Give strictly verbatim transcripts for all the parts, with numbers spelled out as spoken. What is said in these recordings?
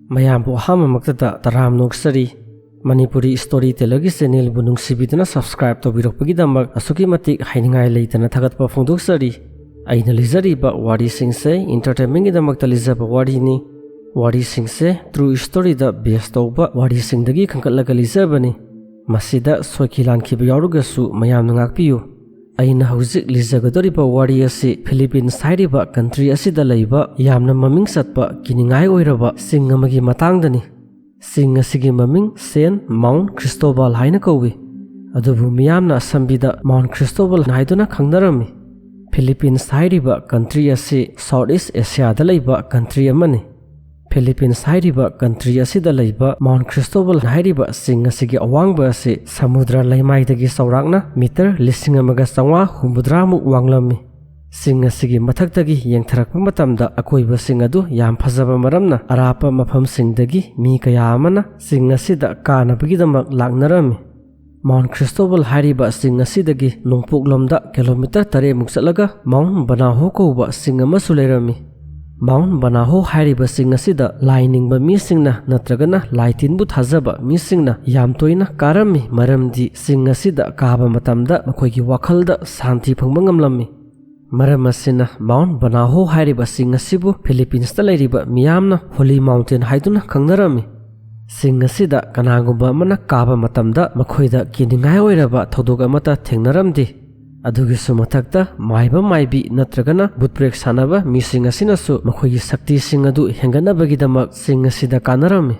ꯃꯌꯥꯝꯕꯨ ꯑꯍꯥꯟꯕꯃꯛꯇꯗ ꯇꯔꯥꯝꯅ ꯑꯣꯛꯆꯔꯤ꯫ Manipuri story ꯇꯦꯂꯔꯒꯤ ꯆꯦꯅꯦꯜꯕꯨ ꯅꯨꯡꯁꯤꯕꯤꯗꯨꯅ subscribe ꯇꯧꯕꯤꯔꯛꯄꯒꯤꯗꯃꯛ ꯑꯁꯨꯛꯀꯤ ꯃꯇꯤꯛ ꯍꯥꯏꯅꯤꯡꯉꯥꯏ ꯂꯩꯇꯅ ꯊꯥꯒꯠꯄ ꯐꯣꯡꯗꯣꯛꯆꯔꯤ꯫ ꯑꯩꯅ ꯂꯤꯖꯔꯤꯕ ꯋꯥꯔꯤꯁꯤꯡꯁꯦ ꯏꯟꯇꯔꯇꯦꯟꯃꯦꯟꯒꯤꯗꯃꯛꯇ ꯂꯤꯖꯕ ꯋꯥꯔꯤꯅꯤ꯫ ꯋꯥꯔꯤꯁꯤꯡꯁꯦ ꯇ꯭ꯔꯨ ꯁ꯭ꯇꯣꯔꯤꯗ ꯕꯦꯁ ꯇꯧꯕ ꯋꯥꯔꯤꯁꯤꯡꯗꯒꯤ ꯈꯟꯒꯠꯂꯒ ꯂꯤꯖꯕꯅꯤ꯫ ꯃꯁꯤꯗ ꯁꯣꯏꯈꯤ ꯂꯥꯟꯈꯤꯕ ꯌꯥꯎꯔꯒꯁꯨ ꯃꯌꯥꯝꯅ ꯉꯥꯛꯄꯤꯌꯨ꯫ ꯑꯩꯅ ꯍꯧꯖꯤꯛ ꯂꯤꯖꯒꯗꯧꯔꯤꯕ ꯋꯥꯔꯤ ꯑꯁꯤ ꯐꯤꯂꯤꯄꯤꯟꯁ ꯍꯥꯏꯔꯤꯕ ꯀꯟꯇ꯭ꯔꯤ ꯑꯁꯤꯗ ꯂꯩꯕ ꯌꯥꯝꯅ ꯃꯃꯤꯡ ꯆꯠꯄ ꯀꯤꯅꯤꯡꯉꯥꯏ ꯑꯣꯏꯔꯕ ꯆꯤꯡ ꯑꯃꯒꯤ ꯃꯇꯥꯡꯗꯅꯤ꯫ ꯆꯤꯡ ꯑꯁꯤꯒꯤ ꯃꯃꯤꯡ ꯁꯦꯟ ꯃꯥꯎꯟ ꯈ꯭ꯔꯤꯁꯇꯣꯕꯥꯜ ꯍꯥꯏꯅ ꯀꯧꯏ꯫ ꯑꯗꯨꯕꯨ ꯃꯤꯌꯥꯝꯅ ꯑꯁꯝꯕꯤꯗ ꯃꯥꯎꯟ ꯈ꯭ꯔꯤꯁꯇꯣꯕꯥꯜ ꯍꯥꯏꯗꯨꯅ ꯈꯪꯅꯔꯝꯃꯤ꯫ ꯐꯤꯂꯤꯄꯤꯟꯁ ꯍꯥꯏꯔꯤꯕ ꯀꯟꯇ꯭ꯔꯤ ꯑꯁꯤ ꯁꯥꯎꯠ ꯏꯁ ꯑꯦꯁꯤꯌꯥꯗ ꯂꯩꯕ ꯀꯟꯇ꯭ꯔꯤ ꯑꯃꯅꯤ꯫ ꯐꯤꯂꯤꯄꯤꯟꯁ ꯍꯥꯏꯔꯤꯕ ꯀꯟꯇ꯭ꯔꯤ ꯑꯁꯤꯗ ꯂꯩꯕ ꯃꯥꯎꯟ ꯈ꯭ꯔꯤꯁꯇꯣꯕꯥꯜ ꯍꯥꯏꯔꯤꯕ ꯆꯤꯡ ꯑꯁꯤꯒꯤ ꯑꯋꯥꯡꯕ ꯑꯁꯤ ꯁꯃꯨꯗ꯭ꯔ ꯂꯩꯃꯥꯏꯗꯒꯤ ꯆꯥꯎꯔꯥꯛꯅ ꯃꯤꯇꯔ ꯂꯤꯁꯤꯡ ꯑꯃꯒ ꯆꯥꯝꯃꯉꯥ ꯍꯨꯝꯐꯨꯇꯔꯥꯃꯨꯛ ꯋꯥꯡꯂꯝꯃꯤ꯫ ꯆꯤꯡ ꯑꯁꯤꯒꯤ ꯃꯊꯛꯇꯒꯤ ꯌꯦꯡꯊꯔꯛꯄ ꯃꯇꯝꯗ ꯑꯀꯣꯏꯕꯁꯤꯡ ꯑꯗꯨ ꯌꯥꯝ ꯐꯖꯕ ꯃꯔꯝꯅ ꯑꯔꯥꯞꯄ ꯃꯐꯝꯁꯤꯡꯗꯒꯤ ꯃꯤ ꯀꯌꯥ ꯑꯃꯅ ꯆꯤꯡ ꯑꯁꯤꯗ ꯀꯥꯅꯕꯒꯤꯗꯃꯛ ꯂꯥꯛꯅꯔꯝꯃꯤ꯫ ꯃꯥꯎꯟ ꯈ꯭ꯔꯤꯁꯇꯣꯕꯜ ꯍꯥꯏꯔꯤꯕ ꯆꯤꯡ ꯑꯁꯤꯗꯒꯤ ꯅꯣꯡꯄꯣꯛꯂꯣꯝꯗ ꯀꯤꯂꯣꯃꯤꯇꯔ ꯇꯔꯦꯠꯃꯨꯛ ꯆꯠꯂꯒ ꯃꯥꯎꯟ ꯕꯅꯥꯍꯣ ꯀꯧꯕ ꯆꯤꯡ ꯑꯃꯁꯨ ꯂꯩꯔꯝꯃꯤ꯫ ꯃꯥꯎꯟ ꯕꯅꯥꯍꯣ ꯍꯥꯏꯔꯤꯕ ꯆꯤꯡ ꯑꯁꯤꯗ ꯂꯥꯏ ꯅꯤꯡꯕ ꯃꯤꯁꯤꯡꯅ ꯅꯠꯇ꯭ꯔꯒꯅ ꯂꯥꯏ ꯇꯤꯟꯕꯨ ꯊꯥꯖꯕ ꯃꯤꯁꯤꯡꯅ ꯌꯥꯝ ꯇꯣꯏꯅ ꯀꯥꯔꯝꯃꯤ, ꯃꯔꯝꯗꯤ ꯆꯤꯡ ꯑꯁꯤꯗ ꯀꯥꯕ ꯃꯇꯝꯗ ꯃꯈꯣꯏꯒꯤ ꯋꯥꯈꯜꯗ ꯁꯥꯟꯇꯤ ꯐꯪꯕ ꯉꯝꯂꯝꯃꯤ꯫ ꯃꯔꯝ ꯑꯁꯤꯅ ꯃꯥꯎꯟ ꯕꯅꯥꯍꯣ ꯍꯥꯏꯔꯤꯕ ꯆꯤꯡ ꯑꯁꯤꯕꯨ ꯐꯤꯂꯤꯄꯤꯟꯁꯇ ꯂꯩꯔꯤꯕ ꯃꯤꯌꯥꯝꯅ ꯍꯣꯂꯤ ꯃꯥꯎꯟꯇꯦꯟ ꯍꯥꯏꯗꯨꯅ ꯈꯪꯅꯔꯝꯃꯤ꯫ ꯆꯤꯡ ꯑꯁꯤꯗ ꯀꯅꯥꯒꯨꯝꯕ ꯑꯃꯅ ꯀꯥꯕ ꯃꯇꯝꯗ ꯃꯈꯣꯏꯗ ꯀꯤꯅꯤꯡꯉꯥꯏ ꯑꯣꯏꯔꯕ ꯊꯧꯗꯣꯛ ꯑꯃꯠꯇ ꯊꯦꯡꯅꯔꯝꯗꯦ꯫ ꯑꯗꯨꯒꯤꯁꯨ ꯃꯊꯛꯇ ꯃꯥꯏꯕ ꯃꯥꯏꯕꯤ ꯅꯠꯇ꯭ꯔꯒꯅ ꯕꯨꯠ ꯕ꯭ꯔꯦꯛ ꯁꯥꯟꯅꯕ ꯃꯤꯁꯤꯡ ꯑꯁꯤꯅꯁꯨ ꯃꯈꯣꯏꯒꯤ ꯁꯛꯇꯤꯁꯤꯡ ꯑꯗꯨ ꯍꯦꯟꯒꯠꯅꯕꯒꯤꯗꯃꯛ ꯆꯤꯡ ꯑꯁꯤꯗ ꯀꯥꯅꯔꯝꯃꯤ꯫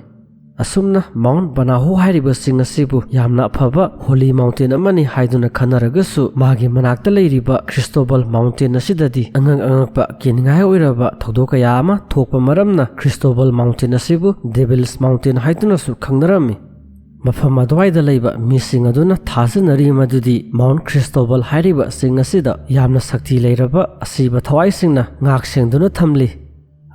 ꯑꯁꯨꯝꯅ ꯃꯥꯎꯟ ꯕꯅꯥꯍꯣ ꯍꯥꯏꯔꯤꯕ ꯆꯤꯡ ꯑꯁꯤꯕꯨ ꯌꯥꯝꯅ ꯑꯐꯕ ꯍꯣꯂꯤ ꯃꯥꯎꯟꯇꯦꯟ ꯑꯃꯅꯤ ꯍꯥꯏꯗꯨꯅ ꯈꯟꯅꯔꯒꯁꯨ, ꯃꯥꯒꯤ ꯃꯅꯥꯛꯇ ꯂꯩꯔꯤꯕ ꯈ꯭ꯔꯤꯁꯇꯣꯕꯜ ꯃꯥꯎꯟꯇꯦꯟ ꯑꯁꯤꯗꯗꯤ ꯑꯉꯛ ꯑꯉꯛꯄ ꯀꯤꯅꯤꯡꯉꯥꯏ ꯑꯣꯏꯔꯕ ꯊꯧꯗꯣꯛ ꯀꯌꯥ ꯑꯃ ꯊꯣꯛꯄ ꯃꯔꯝꯅ ꯈ꯭ꯔꯤꯁꯇꯣꯕꯜ ꯃꯥꯎꯟꯇꯦꯟ ꯑꯁꯤꯕꯨ ꯗꯦꯚꯤꯜꯁ ꯃꯥꯎꯟꯇꯦꯟ ꯍꯥꯏꯗꯨꯅꯁꯨ ꯈꯪꯅꯔꯝꯃꯤ꯫ ꯃꯐꯝ ꯑꯗꯨꯋꯥꯏꯗ ꯂꯩꯕ ꯃꯤꯁꯤꯡ ꯑꯗꯨꯅ ꯊꯥꯖꯅꯔꯤ ꯃꯗꯨꯗꯤ ꯃꯥꯎꯟ ꯈ꯭ꯔꯤꯁꯇꯣꯕꯜ ꯍꯥꯏꯔꯤꯕ ꯆꯤꯡ ꯑꯁꯤꯗ ꯌꯥꯝꯅ ꯁꯛꯇꯤ ꯂꯩꯔꯕ ꯑꯁꯤꯕ ꯊꯋꯥꯏꯁꯤꯡꯅ ꯉꯥꯛ ꯁꯦꯟꯗꯨꯅ ꯊꯝꯂꯤ꯫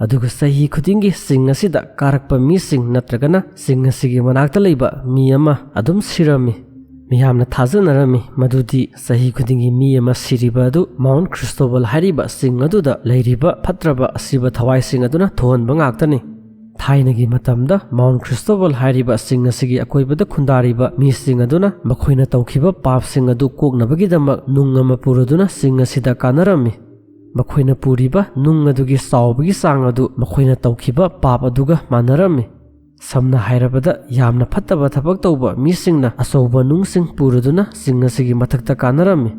ꯑꯗꯨꯒ ꯆꯍꯤ ꯈꯨꯗꯤꯡꯒꯤ ꯆꯤꯡ ꯑꯁꯤꯗ ꯀꯥꯔꯛꯄ ꯃꯤꯁꯤꯡ ꯅꯠꯇ꯭ꯔꯒꯅ ꯆꯤꯡ ꯑꯁꯤꯒꯤ ꯃꯅꯥꯛꯇ ꯂꯩꯕ ꯃꯤ ꯑꯃ ꯑꯗꯨꯝ ꯁꯤꯔꯝꯃꯤ꯫ ꯃꯤꯌꯥꯝꯅ ꯊꯥꯖꯅꯔꯝꯃꯤ ꯃꯗꯨꯗꯤ ꯆꯍꯤ ꯈꯨꯗꯤꯡꯒꯤ ꯃꯤ ꯑꯃ ꯁꯤꯔꯤꯕ ꯑꯗꯨ ꯃꯥꯎꯟ ꯈ꯭ꯔꯤꯁꯇꯣꯕꯜ ꯍꯥꯏꯔꯤꯕ ꯆꯤꯡ ꯑꯗꯨꯗ ꯂꯩꯔꯤꯕ ꯐꯠꯇ꯭ꯔꯕ ꯑꯁꯤꯕ ꯊꯋꯥꯏꯁꯤꯡ ꯑꯗꯨꯅ ꯊꯣꯛꯍꯟꯕ ꯉꯥꯛꯇꯅꯤ꯫ ꯊꯥꯏꯅꯒꯤ ꯃꯇꯝꯗ ꯃꯥꯎꯟ ꯈ꯭ꯔꯤꯁꯇꯣꯕꯜ ꯍꯥꯏꯔꯤꯕ ꯆꯤꯡ ꯑꯁꯤꯒꯤ ꯑꯀꯣꯏꯕꯗ ꯈꯨꯟꯗꯥꯔꯤꯕ ꯃꯤꯁꯤꯡ ꯑꯗꯨꯅ ꯃꯈꯣꯏꯅ ꯇꯧꯈꯤꯕ ꯄꯥꯞꯁꯤꯡ ꯑꯗꯨ ꯀꯣꯛꯅꯕꯒꯤꯗꯃꯛ ꯅꯨꯡ ꯑꯃ ꯄꯨꯔꯗꯨꯅ ꯆꯤꯡ ꯑꯁꯤꯗ ꯀꯥꯅꯔꯝꯃꯤ꯫ ꯃꯈꯣꯏꯅ ꯄꯨꯔꯤꯕ ꯅꯨꯡ ꯑꯗꯨꯒꯤ ꯆꯥꯎꯕꯒꯤ ꯆꯥꯡ ꯑꯗꯨ ꯃꯈꯣꯏꯅ ꯇꯧꯈꯤꯕ ꯄꯥꯞ ꯑꯗꯨꯒ ꯃꯥꯟꯅꯔꯝꯃꯤ꯫ ꯁꯝꯅ ꯍꯥꯏꯔꯕꯗ, ꯌꯥꯝꯅ ꯐꯠꯇꯕ ꯊꯕꯛ ꯇꯧꯕ ꯃꯤꯁꯤꯡꯅ ꯑꯆꯧꯕ ꯅꯨꯡꯁꯤꯡ ꯄꯨꯔꯗꯨꯅ ꯆꯤꯡ ꯑꯁꯤꯒꯤ ꯃꯊꯛꯇ ꯀꯥꯅꯔꯝꯃꯤ꯫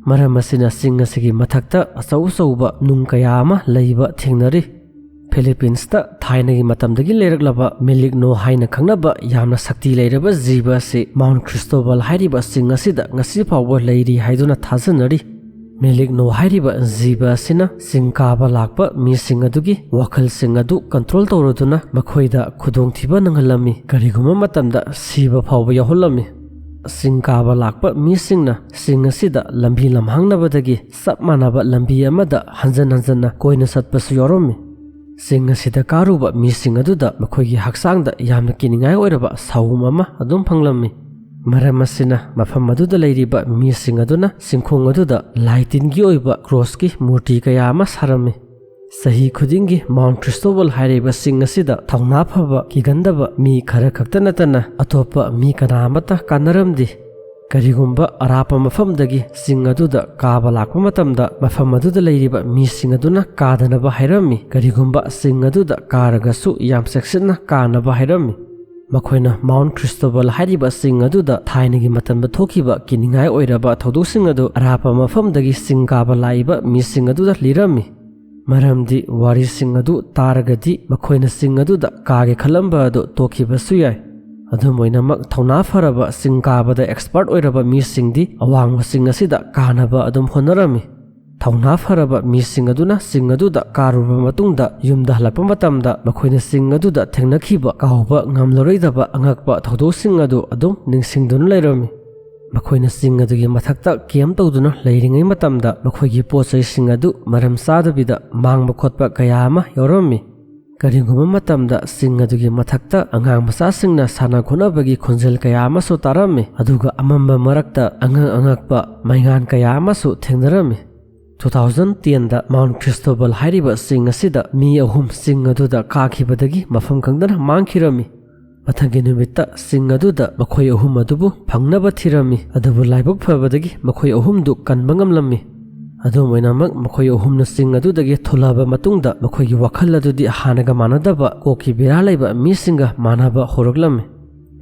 ꯃꯔꯝ ꯑꯁꯤꯅ ꯆꯤꯡ ꯑꯁꯤꯒꯤ ꯃꯊꯛꯇ ꯑꯆꯧ ꯑꯆꯧꯕ ꯅꯨꯡ ꯀꯌꯥ ꯑꯃ ꯂꯩꯕ ꯊꯦꯡꯅꯔꯤ꯫ ꯐꯤꯂꯤꯄꯤꯟꯁꯇ ꯊꯥꯏꯅꯒꯤ ꯃꯇꯝꯗꯒꯤ ꯂꯩꯔꯛꯂꯕ ꯃꯦꯂꯤꯛꯅꯣ ꯍꯥꯏꯅ ꯈꯪꯅꯕ ꯌꯥꯝꯅ ꯁꯛꯇꯤ ꯂꯩꯔꯕ ꯖꯤꯕ ꯑꯁꯤ ꯃꯥꯎꯟ ꯈ꯭ꯔꯤꯁꯇꯣꯕꯜ ꯍꯥꯏꯔꯤꯕ ꯆꯤꯡ ꯑꯁꯤꯗ ꯉꯁꯤ ꯐꯥꯎꯕ ꯂꯩꯔꯤ ꯍꯥꯏꯗꯨꯅ ꯊꯥꯖꯅꯔꯤ꯫ ꯃꯦꯂꯤꯛꯅꯣ ꯍꯥꯏꯔꯤꯕ ꯖꯤꯕ ꯑꯁꯤꯅ ꯆꯤꯡ ꯀꯥꯕ ꯂꯥꯛꯄ ꯃꯤꯁꯤꯡ ꯑꯗꯨꯒꯤ ꯋꯥꯈꯜꯁꯤꯡ ꯑꯗꯨ ꯀꯟꯇ꯭ꯔꯣꯜ ꯇꯧꯔꯗꯨꯅ ꯃꯈꯣꯏꯗ ꯈꯨꯗꯣꯡꯊꯤꯕ ꯅꯪꯍꯜꯂꯝꯃꯤ, ꯀꯔꯤꯒꯨꯝꯕ ꯃꯇꯝꯗ ꯁꯤꯕ ꯐꯥꯎꯕ ꯌꯥꯎꯍꯜꯂꯝꯃꯤ꯫ ꯆꯤꯡ ꯀꯥꯕ ꯂꯥꯛꯄ ꯃꯤꯁꯤꯡꯅ ꯆꯤꯡ ꯑꯁꯤꯗ ꯂꯝꯕꯤ ꯂꯝꯍꯥꯡꯅꯕꯗꯒꯤ ꯆꯞ ꯃꯥꯟꯅꯕ ꯂꯝꯕꯤ ꯑꯃꯗ ꯍꯟꯖꯟ ꯍꯟꯖꯟꯅ ꯀꯣꯏꯅ ꯆꯠꯄꯁꯨ ꯌꯥꯎꯔꯝꯃꯤ꯫ ꯆꯤꯡ ꯑꯁꯤꯗ ꯀꯥꯔꯨꯕ ꯃꯤꯁꯤꯡ ꯑꯗꯨꯗ ꯃꯈꯣꯏꯒꯤ ꯍꯛꯆꯥꯡꯗ ꯌꯥꯝꯅ ꯀꯤꯅꯤꯡꯉꯥꯏ ꯑꯣꯏꯔꯕ ꯁꯥꯎꯝ ꯑꯃ ꯑꯗꯨꯝ ꯐꯪꯂꯝꯃꯤ꯫ ꯃꯔꯝ ꯑꯁꯤꯅ ꯃꯐꯝ ꯑꯗꯨꯗ ꯂꯩꯔꯤꯕ ꯃꯤꯁꯤꯡ ꯑꯗꯨꯅ ꯆꯤꯡꯈꯣꯡ ꯑꯗꯨꯗ ꯂꯥꯏ ꯇꯤꯟꯒꯤ ꯑꯣꯏꯕ ꯀ꯭ꯔꯣꯁꯀꯤ ꯃꯨꯔꯇꯤ ꯀꯌꯥ ꯑꯃ ꯁꯥꯔꯝꯃꯤ꯫ ꯆꯍꯤ ꯈꯨꯗꯤꯡꯒꯤ ꯃꯥꯎꯟ ꯈ꯭ꯔꯤꯁꯇꯣꯕꯜ ꯍꯥꯏꯔꯤꯕ ꯆꯤꯡ ꯑꯁꯤꯗ ꯊꯧꯅꯥ ꯐꯕ, ꯀꯤꯒꯟꯗꯕ ꯃꯤ ꯈꯔ ꯈꯛꯇ ꯅꯠꯇꯅ ꯑꯇꯣꯞꯄ ꯃꯤ ꯀꯅꯥ ꯑꯃꯠꯇ ꯀꯥꯅꯔꯝꯗꯦ꯫ ꯀꯔꯤꯒꯨꯝꯕ ꯑꯔꯥꯞꯄ ꯃꯐꯝꯗꯒꯤ ꯆꯤꯡ ꯑꯗꯨꯗ ꯀꯥꯕ ꯂꯥꯛꯄ ꯃꯇꯝꯗ, ꯃꯐꯝ ꯑꯗꯨꯗ ꯂꯩꯔꯤꯕ ꯃꯤꯁꯤꯡ ꯑꯗꯨꯅ ꯀꯥꯗꯅꯕ ꯍꯥꯏꯔꯝꯃꯤ꯫ ꯀꯔꯤꯒꯨꯝꯕ ꯆꯤꯡ ꯑꯗꯨꯗ ꯀꯥꯔꯒꯁꯨ ꯌꯥꯝ ꯆꯦꯛꯁꯤꯟꯅ ꯀꯥꯅꯕ ꯍꯥꯏꯔꯝꯃꯤ꯫ ꯃꯈꯣꯏꯅ ꯃꯥꯎꯟ ꯈ꯭ꯔꯤꯁꯇꯣꯕꯜ ꯍꯥꯏꯔꯤꯕ ꯆꯤꯡ ꯑꯗꯨꯗ ꯊꯥꯏꯅꯒꯤ ꯃꯇꯝꯗ ꯊꯣꯛꯈꯤꯕ ꯀꯤꯅꯤꯡꯉꯥꯏ ꯑꯣꯏꯔꯕ ꯊꯧꯗꯣꯛꯁꯤꯡ ꯑꯗꯨ ꯑꯔꯥꯞꯄ ꯃꯐꯝꯗꯒꯤ ꯆꯤꯡ ꯀꯥꯕ ꯂꯥꯛꯏꯕ ꯃꯤꯁꯤꯡ ꯑꯗꯨꯗ ꯂꯤꯔꯝꯃꯤ꯫ ꯃꯔꯝꯗꯤ ꯋꯥꯔꯤꯁꯤꯡ ꯑꯗꯨ ꯇꯥꯔꯒꯗꯤ ꯃꯈꯣꯏꯅ ꯆꯤꯡ ꯑꯗꯨꯗ ꯀꯥꯒꯦ ꯈꯜꯂꯝꯕ ꯑꯗꯨ ꯇꯣꯛꯈꯤꯕꯁꯨ ꯌꯥꯏ꯫ ꯑꯗꯨꯝ ꯑꯣꯏꯅꯃꯛ, ꯊꯧꯅꯥ ꯐꯔꯕ ꯆꯤꯡ ꯀꯥꯕꯗ ꯑꯦꯛꯁꯄꯔꯠ ꯑꯣꯏꯔꯕ ꯃꯤꯁꯤꯡꯗꯤ ꯑꯋꯥꯡꯕ ꯆꯤꯡ ꯑꯁꯤꯗ ꯀꯥꯅꯕ ꯑꯗꯨꯝ ꯍꯣꯠꯅꯔꯝꯃꯤ꯫ ꯊꯧꯅꯥ ꯐꯔꯕ ꯃꯤꯁꯤꯡ ꯑꯗꯨꯅ ꯆꯤꯡ ꯑꯗꯨꯗ ꯀꯥꯔꯨꯔꯕ ꯃꯇꯨꯡꯗ ꯌꯨꯝꯗ ꯍꯜꯂꯛꯄ ꯃꯇꯝꯗ ꯃꯈꯣꯏꯅ ꯆꯤꯡ ꯑꯗꯨꯗ ꯊꯦꯡꯅꯈꯤꯕ ꯀꯥꯎꯕ ꯉꯝꯂꯔꯣꯏꯗꯕ ꯑꯉꯛꯄ ꯊꯧꯗꯣꯛꯁꯤꯡ ꯑꯗꯨ ꯑꯗꯨꯝ ꯅꯤꯡꯁꯤꯡꯗꯨꯅ ꯂꯩꯔꯝꯃꯤ꯫ ꯃꯈꯣꯏꯅ ꯆꯤꯡ ꯑꯗꯨꯒꯤ ꯃꯊꯛꯇ ꯀꯦꯝꯞ ꯇꯧꯗꯨꯅ ꯂꯩꯔꯤꯉꯩ ꯃꯇꯝꯗ ꯃꯈꯣꯏꯒꯤ ꯄꯣꯠ ꯆꯩꯁꯤꯡ ꯑꯗꯨ ꯃꯔꯝ ꯆꯥꯗꯕꯤꯗ ꯃꯥꯡꯕ ꯈꯣꯠꯄ ꯀꯌꯥ ꯑꯃ ꯌꯥꯎꯔꯝꯃꯤ꯫ ꯀꯔꯤꯒꯨꯝꯕ ꯃꯇꯝꯗ ꯆꯤꯡ ꯑꯗꯨꯒꯤ ꯃꯊꯛꯇ ꯑꯉꯥꯡ ꯃꯆꯥꯁꯤꯡꯅ ꯁꯥꯟꯅ ꯈꯣꯠꯅꯕꯒꯤ ꯈꯣꯟꯖꯦꯜ ꯀꯌꯥ ꯑꯃꯁꯨ ꯇꯥꯔꯝꯃꯤ, ꯑꯗꯨꯒ ꯑꯃꯝꯕ ꯃꯔꯛꯇ ꯑꯉꯛ ꯑꯉꯛꯄ ꯃꯩꯉꯥꯟ ꯀꯌꯥ ꯑꯃꯁꯨ ꯊꯦꯡꯅꯔꯝꯃꯤ꯫ ꯇꯨ ꯊꯥꯎꯖꯟ ꯇꯦꯟꯗ ꯃꯥꯎꯟ ꯈ꯭ꯔꯤꯁꯇꯣꯕꯜ ꯍꯥꯏꯔꯤꯕ ꯆꯤꯡ ꯑꯁꯤꯗ ꯃꯤ ꯑꯍꯨꯝ ꯆꯤꯡ ꯑꯗꯨꯗ ꯀꯥꯈꯤꯕꯗꯒꯤ ꯃꯐꯝ ꯈꯪꯗꯅ ꯃꯥꯡꯈꯤꯔꯝꯃꯤ꯫ ꯃꯊꯪꯒꯤ ꯅꯨꯃꯤꯠꯇ ꯆꯤꯡ ꯑꯗꯨꯗ ꯃꯈꯣꯏ ꯑꯍꯨꯝ ꯑꯗꯨꯕꯨ ꯐꯪꯅꯕ ꯊꯤꯔꯝꯃꯤ, ꯑꯗꯨꯕꯨ ꯂꯥꯏꯕꯛ ꯐꯕꯗꯒꯤ ꯃꯈꯣꯏ ꯑꯍꯨꯝꯗꯨ ꯀꯟꯕ ꯉꯝꯂꯝꯃꯤ꯫ ꯑꯗꯨꯝ ꯑꯣꯏꯅꯃꯛ, ꯃꯈꯣꯏ ꯑꯍꯨꯝꯅ ꯆꯤꯡ ꯑꯗꯨꯗꯒꯤ ꯊꯣꯛꯂꯛꯑꯕ ꯃꯇꯨꯡꯗ ꯃꯈꯣꯏꯒꯤ ꯋꯥꯈꯜ ꯑꯗꯨꯗꯤ ꯍꯥꯟꯅꯒ ꯃꯥꯟꯅꯗꯕ, ꯀꯣꯛꯀꯤ ꯕꯦꯔꯥ ꯂꯩꯕ ꯃꯤꯁꯤꯡꯒ ꯃꯥꯟꯅꯕ ꯍꯧꯔꯛꯂꯝꯃꯤ꯫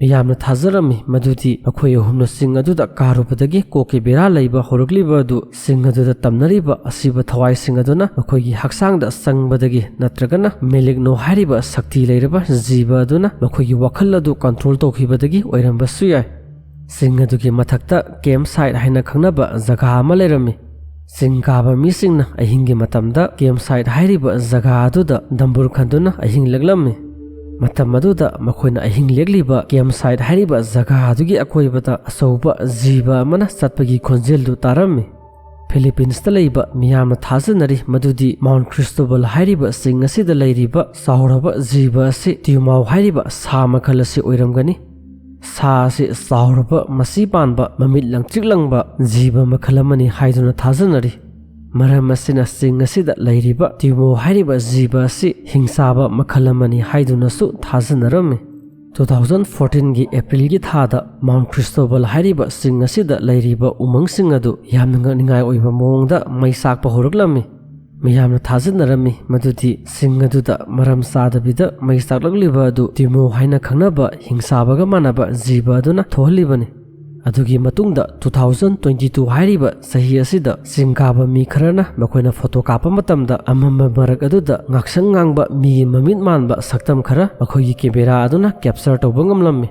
ꯃꯤꯌꯥꯝꯅ ꯊꯥꯖꯔꯝꯃꯤ ꯃꯗꯨꯗꯤ ꯃꯈꯣꯏ ꯑꯍꯨꯝꯅ ꯆꯤꯡ ꯑꯗꯨꯗ ꯀꯥꯔꯨꯕꯗꯒꯤ ꯀꯣꯛꯀꯤ ꯕꯦꯔꯥ ꯂꯩꯕ ꯍꯧꯔꯛꯂꯤꯕ ꯑꯗꯨ ꯆꯤꯡ ꯑꯗꯨꯗ ꯇꯝꯅꯔꯤꯕ ꯑꯁꯤꯕ ꯊꯋꯥꯏꯁꯤꯡ ꯑꯗꯨꯅ ꯃꯈꯣꯏꯒꯤ ꯍꯛꯆꯥꯡꯗ ꯆꯪꯕꯗꯒꯤ ꯅꯠꯇ꯭ꯔꯒꯅ ꯃꯦꯂꯤꯒꯅꯣ ꯍꯥꯏꯔꯤꯕ ꯁꯛꯇꯤ ꯂꯩꯔꯕ ꯖꯤꯕ ꯑꯗꯨꯅ ꯃꯈꯣꯏꯒꯤ ꯋꯥꯈꯜ ꯑꯗꯨ ꯀꯟꯇ꯭ꯔꯣꯜ ꯇꯧꯈꯤꯕꯗꯒꯤ ꯑꯣꯏꯔꯝꯕꯁꯨ ꯌꯥꯏ꯫ ꯆꯤꯡ ꯑꯗꯨꯒꯤ ꯃꯊꯛꯇ ꯀꯦꯝꯞ ꯁꯥꯏꯠ ꯍꯥꯏꯅ ꯈꯪꯅꯕ ꯖꯒꯥ ꯑꯃ ꯂꯩꯔꯝꯃꯤ꯫ ꯆꯤꯡ ꯀꯥꯕ ꯃꯤꯁꯤꯡꯅ ꯑꯍꯤꯡꯒꯤ ꯃꯇꯝꯗ ꯀꯦꯝꯞ ꯁꯥꯏꯠ ꯍꯥꯏꯔꯤꯕ ꯖꯒꯥ ꯑꯗꯨꯗ ꯗꯝꯕꯨꯔ ꯈꯟꯗꯨꯅ ꯑꯍꯤꯡ ꯂꯦꯛꯂꯝꯃꯤ꯫ ꯃꯇꯝ ꯑꯗꯨꯗ ꯃꯈꯣꯏꯅ ꯑꯍꯤꯡ ꯂꯦꯛꯂꯤꯕ ꯀꯦꯝꯞ ꯁꯥꯏꯠ ꯍꯥꯏꯔꯤꯕ ꯖꯒꯥ ꯑꯗꯨꯒꯤ ꯑꯀꯣꯏꯕꯗ ꯑꯆꯧꯕ ꯖꯤꯕ ꯑꯃꯅ ꯆꯠꯄꯒꯤ ꯈꯣꯟꯖꯦꯜꯗꯨ ꯇꯥꯔꯝꯃꯤ꯫ ꯐꯤꯂꯤꯄꯤꯟꯁꯇ ꯂꯩꯕ ꯃꯤꯌꯥꯝꯅ ꯊꯥꯖꯅꯔꯤ ꯃꯗꯨꯗꯤ ꯃꯥꯎꯟ ꯈ꯭ꯔꯤꯁꯇꯣꯕꯜ ꯍꯥꯏꯔꯤꯕ ꯆꯤꯡ ꯑꯁꯤꯗ ꯂꯩꯔꯤꯕ ꯆꯥꯎꯔꯕ ꯖꯤꯕ ꯑꯁꯤ ꯇ꯭ꯌꯨꯃꯥꯎ ꯍꯥꯏꯔꯤꯕ ꯁꯥ ꯃꯈꯜ ꯑꯁꯤ ꯑꯣꯏꯔꯝꯒꯅꯤ꯫ ꯁꯥ ꯑꯁꯤ ꯆꯥꯎꯔꯕ, ꯃꯁꯤ ꯄꯥꯟꯕ, ꯃꯃꯤꯠ ꯂꯪꯇ꯭ꯔꯤꯛ ꯂꯪꯕ ꯖꯤꯕ ꯃꯈꯜ ꯑꯃꯅꯤ ꯍꯥꯏꯗꯨꯅ ꯊꯥꯖꯅꯔꯤ꯫ ꯃꯔꯝ ꯑꯁꯤꯅ ꯆꯤꯡ ꯑꯁꯤꯗ ꯂꯩꯔꯤꯕ ꯇ꯭ꯌꯨꯃꯣ ꯍꯥꯏꯔꯤꯕ ꯖꯤꯕ ꯑꯁꯤ ꯍꯤꯡꯆꯥꯕ ꯃꯈꯜ ꯑꯃꯅꯤ ꯍꯥꯏꯗꯨꯅꯁꯨ ꯊꯥꯖꯅꯔꯝꯃꯤ꯫ ꯇꯨ ꯊꯥꯎꯖꯟ ꯐꯣꯔꯇꯤꯟꯒꯤ ꯑꯦꯄ꯭ꯔꯤꯜꯒꯤ ꯊꯥꯗ ꯃꯥꯎꯟ ꯈ꯭ꯔꯤꯁꯇꯣꯕꯜ ꯍꯥꯏꯔꯤꯕ ꯆꯤꯡ ꯑꯁꯤꯗ ꯂꯩꯔꯤꯕ ꯎꯃꯪꯁꯤꯡ ꯑꯗꯨ ꯌꯥꯝꯅ ꯉꯛꯅꯤꯡꯉꯥꯏ ꯑꯣꯏꯕ ꯃꯑꯣꯡꯗ ꯃꯩ ꯆꯥꯛꯄ ꯍꯧꯔꯛꯂꯝꯃꯤ꯫ ꯃꯤꯌꯥꯝꯅ ꯊꯥꯖꯅꯔꯝꯃꯤ ꯃꯗꯨꯗꯤ ꯆꯤꯡ ꯑꯗꯨꯗ ꯃꯔꯝ ꯆꯥꯗꯕꯤꯗ ꯃꯩ ꯆꯥꯛꯂꯛꯂꯤꯕ ꯑꯗꯨ ꯇ꯭ꯌꯨꯃꯣ ꯍꯥꯏꯅ ꯈꯪꯅꯕ ꯍꯤꯡꯆꯥꯕꯒ ꯃꯥꯟꯅꯕ ꯖꯤꯕ ꯑꯗꯨꯅ ꯊꯣꯛꯍꯜꯂꯤꯕꯅꯤ꯫ ꯑꯗꯨꯒꯤ ꯃꯇꯨꯡꯗ ꯇꯨ ꯊꯥꯎꯖꯟ ꯇ꯭ꯋꯦꯟꯇꯤ ꯇꯨ ꯍꯥꯏꯔꯤꯕ ꯆꯍꯤ ꯑꯁꯤꯗ ꯆꯤꯡ ꯀꯥꯕ ꯃꯤ ꯈꯔꯅ ꯃꯈꯣꯏꯅ ꯐꯣꯇꯣ ꯀꯥꯞꯄ ꯃꯇꯝꯗ ꯑꯃꯝꯕ ꯃꯔꯛ ꯑꯗꯨꯗ ꯉꯥꯛꯁꯪ ꯉꯥꯡꯕ ꯃꯤꯒꯤ ꯃꯃꯤꯠ ꯃꯥꯟꯕ ꯁꯛꯇꯝ ꯈꯔ ꯃꯈꯣꯏꯒꯤ ꯀꯦꯃꯦꯔꯥ ꯑꯗꯨꯅ ꯀꯦꯞꯆꯔ ꯇꯧꯕ ꯉꯝꯂꯝꯃꯤ꯫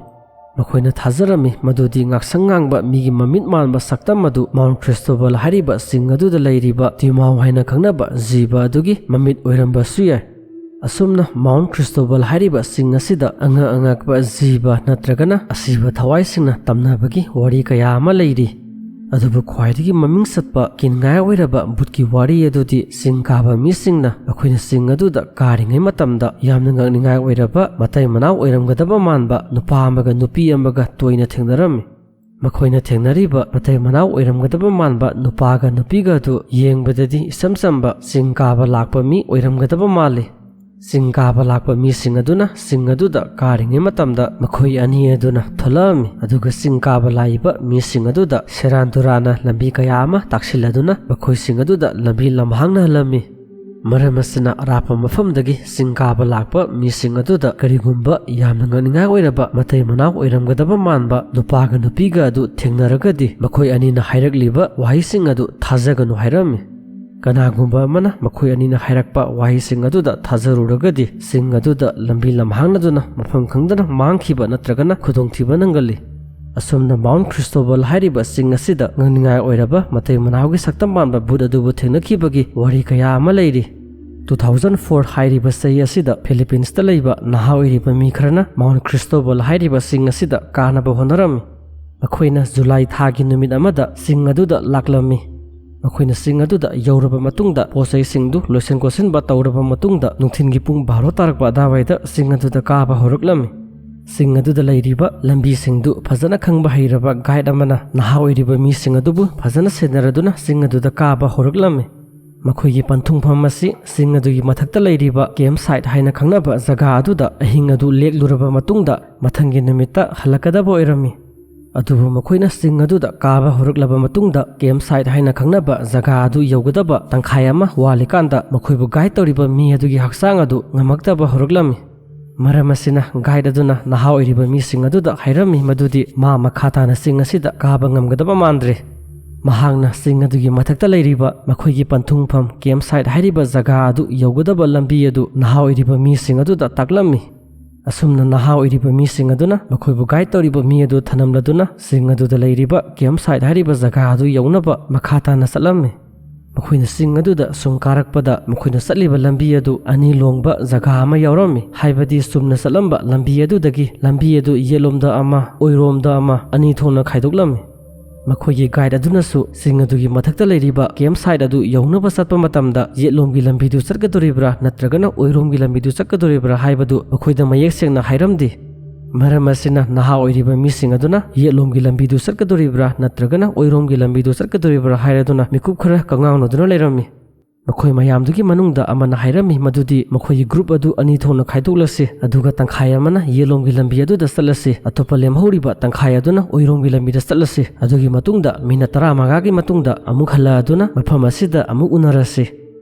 ꯃꯈꯣꯏꯅ ꯊꯥꯖꯔꯝꯃꯤ ꯃꯗꯨꯗꯤ ꯉꯥꯛꯁꯪ ꯉꯥꯡꯕ ꯃꯤꯒꯤ ꯃꯃꯤꯠ ꯃꯥꯟꯕ ꯁꯛꯇꯝ ꯑꯗꯨ ꯃꯥꯎꯟ ꯈ꯭ꯔꯤꯁꯇꯣꯕꯜ ꯍꯥꯏꯔꯤꯕ ꯆꯤꯡ ꯑꯗꯨꯗ ꯂꯩꯔꯤꯕ ꯇ꯭ꯌꯨꯃꯥꯎ ꯍꯥꯏꯅ ꯈꯪꯅꯕ ꯖꯤꯕ ꯑꯗꯨꯒꯤ ꯃꯃꯤꯠ ꯑꯣꯏꯔꯝꯕꯁꯨ ꯌꯥꯏ꯫ ꯑꯁꯨꯝꯅ ꯃꯥꯎꯟ ꯈ꯭ꯔꯤꯁꯇꯣꯕꯜ ꯍꯥꯏꯔꯤꯕ ꯆꯤꯡ ꯑꯁꯤꯗ ꯑꯉꯛ ꯑꯉꯛꯄ ꯖꯤꯕ ꯅꯠꯇ꯭ꯔꯒꯅ ꯑꯁꯤꯕ ꯊꯋꯥꯏꯁꯤꯡꯅ ꯇꯝꯅꯕꯒꯤ ꯋꯥꯔꯤ ꯀꯌꯥ ꯑꯃ ꯂꯩꯔꯤ꯫ ꯑꯗꯨꯕꯨ ꯈ꯭ꯋꯥꯏꯗꯒꯤ ꯃꯃꯤꯡ ꯆꯠꯄ ꯀꯤꯟꯉꯥꯏ ꯑꯣꯏꯔꯕ ꯚꯨꯠꯀꯤ ꯋꯥꯔꯤ ꯑꯗꯨꯗꯤ ꯆꯤꯡ ꯀꯥꯕ ꯃꯤꯁꯤꯡꯅ ꯑꯩꯈꯣꯏꯅ ꯆꯤꯡ ꯑꯗꯨꯗ ꯀꯥꯔꯤꯉꯩ ꯃꯇꯝꯗ ꯌꯥꯝꯅ ꯉꯛꯅꯤꯡꯉꯥꯏ ꯑꯣꯏꯔꯕ ꯃꯇꯩ ꯃꯅꯥꯎ ꯑꯣꯏꯔꯝꯒꯗꯕ ꯃꯥꯟꯕ ꯅꯨꯄꯥ ꯑꯃꯒ ꯅꯨꯄꯤ ꯑꯃꯒ ꯇꯣꯏꯅ ꯊꯦꯡꯅꯔꯝꯃꯤ꯫ ꯃꯈꯣꯏꯅ ꯊꯦꯡꯅꯔꯤꯕ ꯃꯇꯩ ꯃꯅꯥꯎ ꯑꯣꯏꯔꯝꯒꯗꯕ ꯃꯥꯟꯕ ꯅꯨꯄꯥꯒ ꯅꯨꯄꯤꯒ ꯑꯗꯨ ꯌꯦꯡꯕꯗꯗꯤ ꯏꯆꯝ ꯆꯝꯕ ꯆꯤꯡ ꯀꯥꯕ ꯂꯥꯛꯄ ꯃꯤ ꯑꯣꯏꯔꯝꯒꯗꯕ ꯃꯥꯜꯂꯤ꯫ ꯆꯤꯡ ꯀꯥꯕ ꯂꯥꯛꯄ ꯃꯤꯁꯤꯡ ꯑꯗꯨꯅ ꯆꯤꯡ ꯑꯗꯨꯗ ꯀꯥꯔꯤꯉꯩ ꯃꯇꯝꯗ ꯃꯈꯣꯏ ꯑꯅꯤ ꯑꯗꯨꯅ ꯊꯣꯛꯂꯛꯑꯝꯃꯤ꯫ ꯑꯗꯨꯒ ꯆꯤꯡ ꯀꯥꯕ ꯂꯥꯛꯏꯕ ꯃꯤꯁꯤꯡ ꯑꯗꯨꯗ ꯁꯦꯔꯥꯟ ꯇꯨꯔꯥꯟꯅ ꯂꯝꯕꯤ ꯀꯌꯥ ꯑꯃ ꯇꯥꯛꯁꯤꯜꯂꯗꯨꯅ ꯃꯈꯣꯏꯁꯤꯡ ꯑꯗꯨꯗ ꯂꯝꯕꯤ ꯂꯝꯍꯥꯡꯅꯍꯜꯂꯝꯃꯤ꯫ ꯃꯔꯝ ꯑꯁꯤꯅ ꯑꯔꯥꯞꯄ ꯃꯐꯝꯗꯒꯤ ꯆꯤꯡ ꯀꯥꯕ ꯂꯥꯛꯄ ꯃꯤꯁꯤꯡ ꯑꯗꯨꯗ ꯀꯔꯤꯒꯨꯝꯕ ꯌꯥꯝꯅ ꯉꯛꯅꯤꯡꯉꯥꯏ ꯑꯣꯏꯔꯕ ꯃꯇꯩ ꯃꯅꯥꯎ ꯑꯣꯏꯔꯝꯒꯗꯕ ꯃꯥꯟꯕ ꯅꯨꯄꯥꯒ ꯅꯨꯄꯤꯒ ꯑꯗꯨ ꯊꯦꯡꯅꯔꯒꯗꯤ ꯃꯈꯣꯏ ꯑꯅꯤꯅ ꯍꯥꯏꯔꯛꯂꯤꯕ ꯋꯥꯍꯩꯁꯤꯡ ꯑꯗꯨ ꯊꯥꯖꯒꯅꯨ ꯍꯥꯏꯔꯝꯃꯤ꯫ ꯀꯅꯥꯒꯨꯝꯕ ꯑꯃꯅ ꯃꯈꯣꯏ ꯑꯅꯤꯅ ꯍꯥꯏꯔꯛꯄ ꯋꯥꯍꯩꯁꯤꯡ ꯑꯗꯨꯗ ꯊꯥꯖꯔꯨꯔꯒꯗꯤ ꯆꯤꯡ ꯑꯗꯨꯗ ꯂꯝꯕꯤ ꯂꯝꯍꯥꯡꯅꯗꯨꯅ ꯃꯐꯝ ꯈꯪꯗꯅ ꯃꯥꯡꯈꯤꯕ ꯅꯠꯇ꯭ꯔꯒꯅ ꯈꯨꯗꯣꯡꯊꯤꯕ ꯅꯪꯒꯜꯂꯤ꯫ ꯑꯁꯨꯝꯅ ꯃꯥꯎꯟꯠ ꯈ꯭ꯔꯤꯁꯇꯣꯕꯜ ꯍꯥꯏꯔꯤꯕ ꯆꯤꯡ ꯑꯁꯤꯗ ꯉꯛꯅꯤꯡꯉꯥꯏ ꯑꯣꯏꯔꯕ ꯃꯇꯩ ꯃꯅꯥꯎꯒꯤ ꯁꯛꯇꯝ ꯃꯥꯟꯕ ꯚꯨꯠ ꯑꯗꯨꯕꯨ ꯊꯦꯡꯅꯈꯤꯕꯒꯤ ꯋꯥꯔꯤ ꯀꯌꯥ ꯑꯃ ꯂꯩꯔꯤ꯫ ꯇꯨ ꯊꯥꯎꯖꯟ ꯐꯣꯔ ꯍꯥꯏꯔꯤꯕ ꯆꯍꯤ ꯑꯁꯤꯗ ꯐꯤꯂꯤꯄꯤꯟꯁꯇ ꯂꯩꯕ ꯅꯍꯥ ꯑꯣꯏꯔꯤꯕ ꯃꯤ ꯈꯔꯅ ꯃꯥꯎꯟꯠ ꯈ꯭ꯔꯤꯁꯇꯣꯕꯜ ꯍꯥꯏꯔꯤꯕ ꯆꯤꯡ ꯑꯁꯤꯗ ꯀꯥꯅꯕ ꯍꯣꯠꯅꯔꯝꯃꯤ꯫ ꯃꯈꯣꯏꯅ ꯖꯨꯂꯥꯏ ꯊꯥꯒꯤ ꯅꯨꯃꯤꯠ ꯑꯃꯗ ꯆꯤꯡ ꯑꯗꯨꯗ ꯂꯥꯛꯂꯝꯃꯤ꯫ ꯃꯈꯣꯏꯅ ꯆꯤꯡ ꯑꯗꯨꯗ ꯌꯧꯔꯕ ꯃꯇꯨꯡꯗ ꯄꯣꯠ ꯆꯩꯁꯤꯡꯗꯨ ꯂꯣꯏꯁꯤꯟ ꯈꯣꯠꯆꯤꯟꯕ ꯇꯧꯔꯕ ꯃꯇꯨꯡꯗ ꯅꯨꯡꯊꯤꯜꯒꯤ ꯄꯨꯡ ꯕꯥꯔꯣ ꯇꯥꯔꯛꯄ ꯑꯗꯨꯋꯥꯏꯗ ꯆꯤꯡ ꯑꯗꯨꯗ ꯀꯥꯕ ꯍꯧꯔꯛꯂꯝꯃꯤ꯫ ꯆꯤꯡ ꯑꯗꯨꯗ ꯂꯩꯔꯤꯕ ꯂꯝꯕꯤꯁꯤꯡꯗꯨ ꯐꯖꯅ ꯈꯪꯕ ꯍꯩꯔꯕ ꯒꯥꯏꯗ ꯑꯃꯅ ꯅꯍꯥ ꯑꯣꯏꯔꯤꯕ ꯃꯤꯁꯤꯡ ꯑꯗꯨꯕꯨ ꯐꯖꯅ ꯁꯦꯟꯅꯔꯗꯨꯅ ꯆꯤꯡ ꯑꯗꯨꯗ ꯀꯥꯕ ꯍꯧꯔꯛꯂꯝꯃꯤ꯫ ꯃꯈꯣꯏꯒꯤ ꯄꯟꯊꯨꯡꯐꯝ ꯑꯁꯤ ꯆꯤꯡ ꯑꯗꯨꯒꯤ ꯃꯊꯛꯇ ꯂꯩꯔꯤꯕ ꯀꯦꯝꯞ ꯁꯥꯏꯠ ꯍꯥꯏꯅ ꯈꯪꯅꯕ ꯖꯒꯥ ꯑꯗꯨꯗ ꯑꯍꯤꯡ ꯑꯗꯨ ꯂꯦꯛꯂꯨꯔꯕ ꯃꯇꯨꯡꯗ ꯃꯊꯪꯒꯤ ꯅꯨꯃꯤꯠꯇ ꯍꯜꯂꯛꯀꯗꯕ ꯑꯣꯏꯔꯝꯃꯤ꯫ ꯑꯗꯨꯕꯨ ꯃꯈꯣꯏꯅ ꯆꯤꯡ ꯑꯗꯨꯗ ꯀꯥꯕ ꯍꯧꯔꯛꯂꯕ ꯃꯇꯨꯡꯗ ꯀꯦꯝꯞ ꯁꯥꯏꯠ ꯍꯥꯏꯅ ꯈꯪꯅꯕ ꯖꯒꯥ ꯑꯗꯨ ꯌꯧꯒꯗꯕ ꯇꯪꯈꯥꯏ ꯑꯃ ꯋꯥꯠꯂꯤꯀꯥꯟꯗ ꯃꯈꯣꯏꯕꯨ ꯒꯥꯏꯗ ꯇꯧꯔꯤꯕ ꯃꯤ ꯑꯗꯨꯒꯤ ꯍꯛꯆꯥꯡ ꯑꯗꯨ ꯉꯝꯃꯛꯇꯕ ꯍꯧꯔꯛꯂꯝꯃꯤ꯫ ꯃꯔꯝ ꯑꯁꯤꯅ ꯒꯥꯏꯗ ꯑꯗꯨꯅ ꯅꯍꯥ ꯑꯣꯏꯔꯤꯕ ꯃꯤꯁꯤꯡ ꯑꯗꯨꯗ ꯍꯥꯏꯔꯝꯃꯤ ꯃꯗꯨꯗꯤ ꯃꯥ ꯃꯈꯥ ꯇꯥꯅ ꯆꯤꯡ ꯑꯁꯤꯗ ꯀꯥꯕ ꯉꯝꯒꯗꯕ ꯃꯥꯟꯗ꯭ꯔꯦ꯫ ꯃꯍꯥꯛꯅ ꯆꯤꯡ ꯑꯗꯨꯒꯤ ꯃꯊꯛꯇ ꯂꯩꯔꯤꯕ ꯃꯈꯣꯏꯒꯤ ꯄꯟꯊꯨꯡꯐꯝ ꯀꯦꯝꯞ ꯁꯥꯏꯠ ꯍꯥꯏꯔꯤꯕ ꯖꯒꯥ ꯑꯗꯨ ꯌꯧꯒꯗꯕ ꯂꯝꯕꯤ ꯑꯗꯨ ꯅꯍꯥ ꯑꯣꯏꯔꯤꯕ ꯃꯤꯁꯤꯡ ꯑꯗꯨꯗ ꯇꯥꯛꯂꯝꯃꯤ꯫ ꯑꯁꯨꯝꯅ ꯅꯍꯥ ꯑꯣꯏꯔꯤꯕ ꯃꯤꯁꯤꯡ ꯑꯗꯨꯅ ꯃꯈꯣꯏꯕꯨ ꯒꯥꯏꯗ ꯇꯧꯔꯤꯕ ꯃꯤ ꯑꯗꯨ ꯊꯅꯝꯂꯗꯨꯅ ꯆꯤꯡ ꯑꯗꯨꯗ ꯂꯩꯔꯤꯕ ꯀꯦꯝꯞ ꯁꯥꯏꯠ ꯍꯥꯏꯔꯤꯕ ꯖꯒꯥ ꯑꯗꯨ ꯌꯧꯅꯕ ꯃꯈꯥ ꯇꯥꯅ ꯆꯠꯂꯝꯃꯤ꯫ ꯃꯈꯣꯏꯅ ꯆꯤꯡ ꯑꯗꯨꯗ ꯁꯨꯝ ꯀꯥꯔꯛꯄꯗ ꯃꯈꯣꯏꯅ ꯆꯠꯂꯤꯕ ꯂꯝꯕꯤ ꯑꯗꯨ ꯑꯅꯤ ꯂꯣꯡꯕ ꯖꯒꯥ ꯑꯃ ꯌꯥꯎꯔꯝꯃꯤ, ꯍꯥꯏꯕꯗꯤ ꯆꯨꯝꯅ ꯆꯠꯂꯝꯕ ꯂꯝꯕꯤ ꯑꯗꯨꯗꯒꯤ ꯂꯝꯕꯤ ꯑꯗꯨ ꯌꯦꯠꯂꯣꯝꯗ ꯑꯃ, ꯑꯣꯏꯔꯣꯝꯗ ꯑꯃ, ꯑꯅꯤ ꯊꯣꯛꯅ ꯈꯥꯏꯗꯣꯛꯂꯝꯃꯤ꯫ ꯃꯈꯣꯏꯒꯤ ꯒꯥꯏꯗ ꯑꯗꯨꯅꯁꯨ ꯆꯤꯡ ꯑꯗꯨꯒꯤ ꯃꯊꯛꯇ ꯂꯩꯔꯤꯕ ꯀꯦꯝꯞ ꯁꯥꯏꯠ ꯑꯗꯨ ꯌꯧꯅꯕ ꯆꯠꯄ ꯃꯇꯝꯗ ꯌꯦꯠꯂꯣꯝꯒꯤ ꯂꯝꯕꯤꯗꯨ ꯆꯠꯀꯗꯧꯔꯤꯕ꯭ꯔꯥ ꯅꯠꯇ꯭ꯔꯒꯅ ꯑꯣꯏꯔꯣꯝꯒꯤ ꯂꯝꯕꯤꯗꯨ ꯆꯠꯀꯗꯧꯔꯤꯕ꯭ꯔꯥ ꯍꯥꯏꯕꯗꯨ ꯃꯈꯣꯏꯗ ꯃꯌꯦꯛ ꯁꯦꯡꯅ ꯍꯥꯏꯔꯝꯗꯦ꯫ ꯃꯔꯝ ꯑꯁꯤꯅ ꯅꯍꯥ ꯑꯣꯏꯔꯤꯕ ꯃꯤꯁꯤꯡ ꯑꯗꯨꯅ ꯌꯦꯠꯂꯣꯝꯒꯤ ꯂꯝꯕꯤꯗꯨ ꯆꯠꯀꯗꯣꯔꯤꯕ꯭ꯔꯥ ꯅꯠꯇ꯭ꯔꯒꯅ ꯑꯣꯏꯔꯣꯝꯒꯤ ꯂꯝꯕꯤꯗꯨ ꯆꯠꯀꯗꯣꯔꯤꯕ꯭ꯔꯥ ꯍꯥꯏꯔꯗꯨꯅ ꯃꯤꯀꯨꯞ ꯈꯔ ꯀꯉꯥꯎꯅꯗꯨꯅ ꯂꯩꯔꯝꯃꯤ꯫ ꯃꯈꯣꯏ ꯃꯌꯥꯝꯗꯨꯒꯤ ꯃꯅꯨꯡꯗ ꯑꯃꯅ ꯍꯥꯏꯔꯝꯃꯤ ꯃꯗꯨꯗꯤ ꯃꯈꯣꯏꯒꯤ group ꯑꯗꯨ ꯑꯅꯤ ꯊꯣꯛꯅ ꯈꯥꯏꯗꯣꯛꯂꯁꯤ, ꯑꯗꯨꯒ ꯇꯪꯈꯥꯏ ꯑꯃꯅ ꯌꯦꯠꯂꯣꯝꯒꯤ ꯂꯝꯕꯤ ꯑꯗꯨꯗ ꯆꯠꯂꯁꯤ, ꯑꯇꯣꯞꯄ ꯂꯦꯝꯍꯧꯔꯤꯕ ꯇꯪꯈꯥꯏ ꯑꯗꯨꯅ ꯑꯣꯏꯔꯣꯝꯒꯤ ꯂꯝꯕꯤꯗ ꯆꯠꯂꯁꯤ꯫ ꯑꯗꯨꯒꯤ ꯃꯇꯨꯡꯗ ꯃꯤꯅꯠ ꯇꯔꯥꯃꯉꯥꯒꯤ ꯃꯇꯨꯡꯗ ꯑꯃꯨꯛ ꯍꯜꯂꯛꯑꯗꯨꯅ ꯃꯐꯝ ꯑꯁꯤꯗ ꯑꯃꯨꯛ ꯎꯅꯔꯁꯤ꯫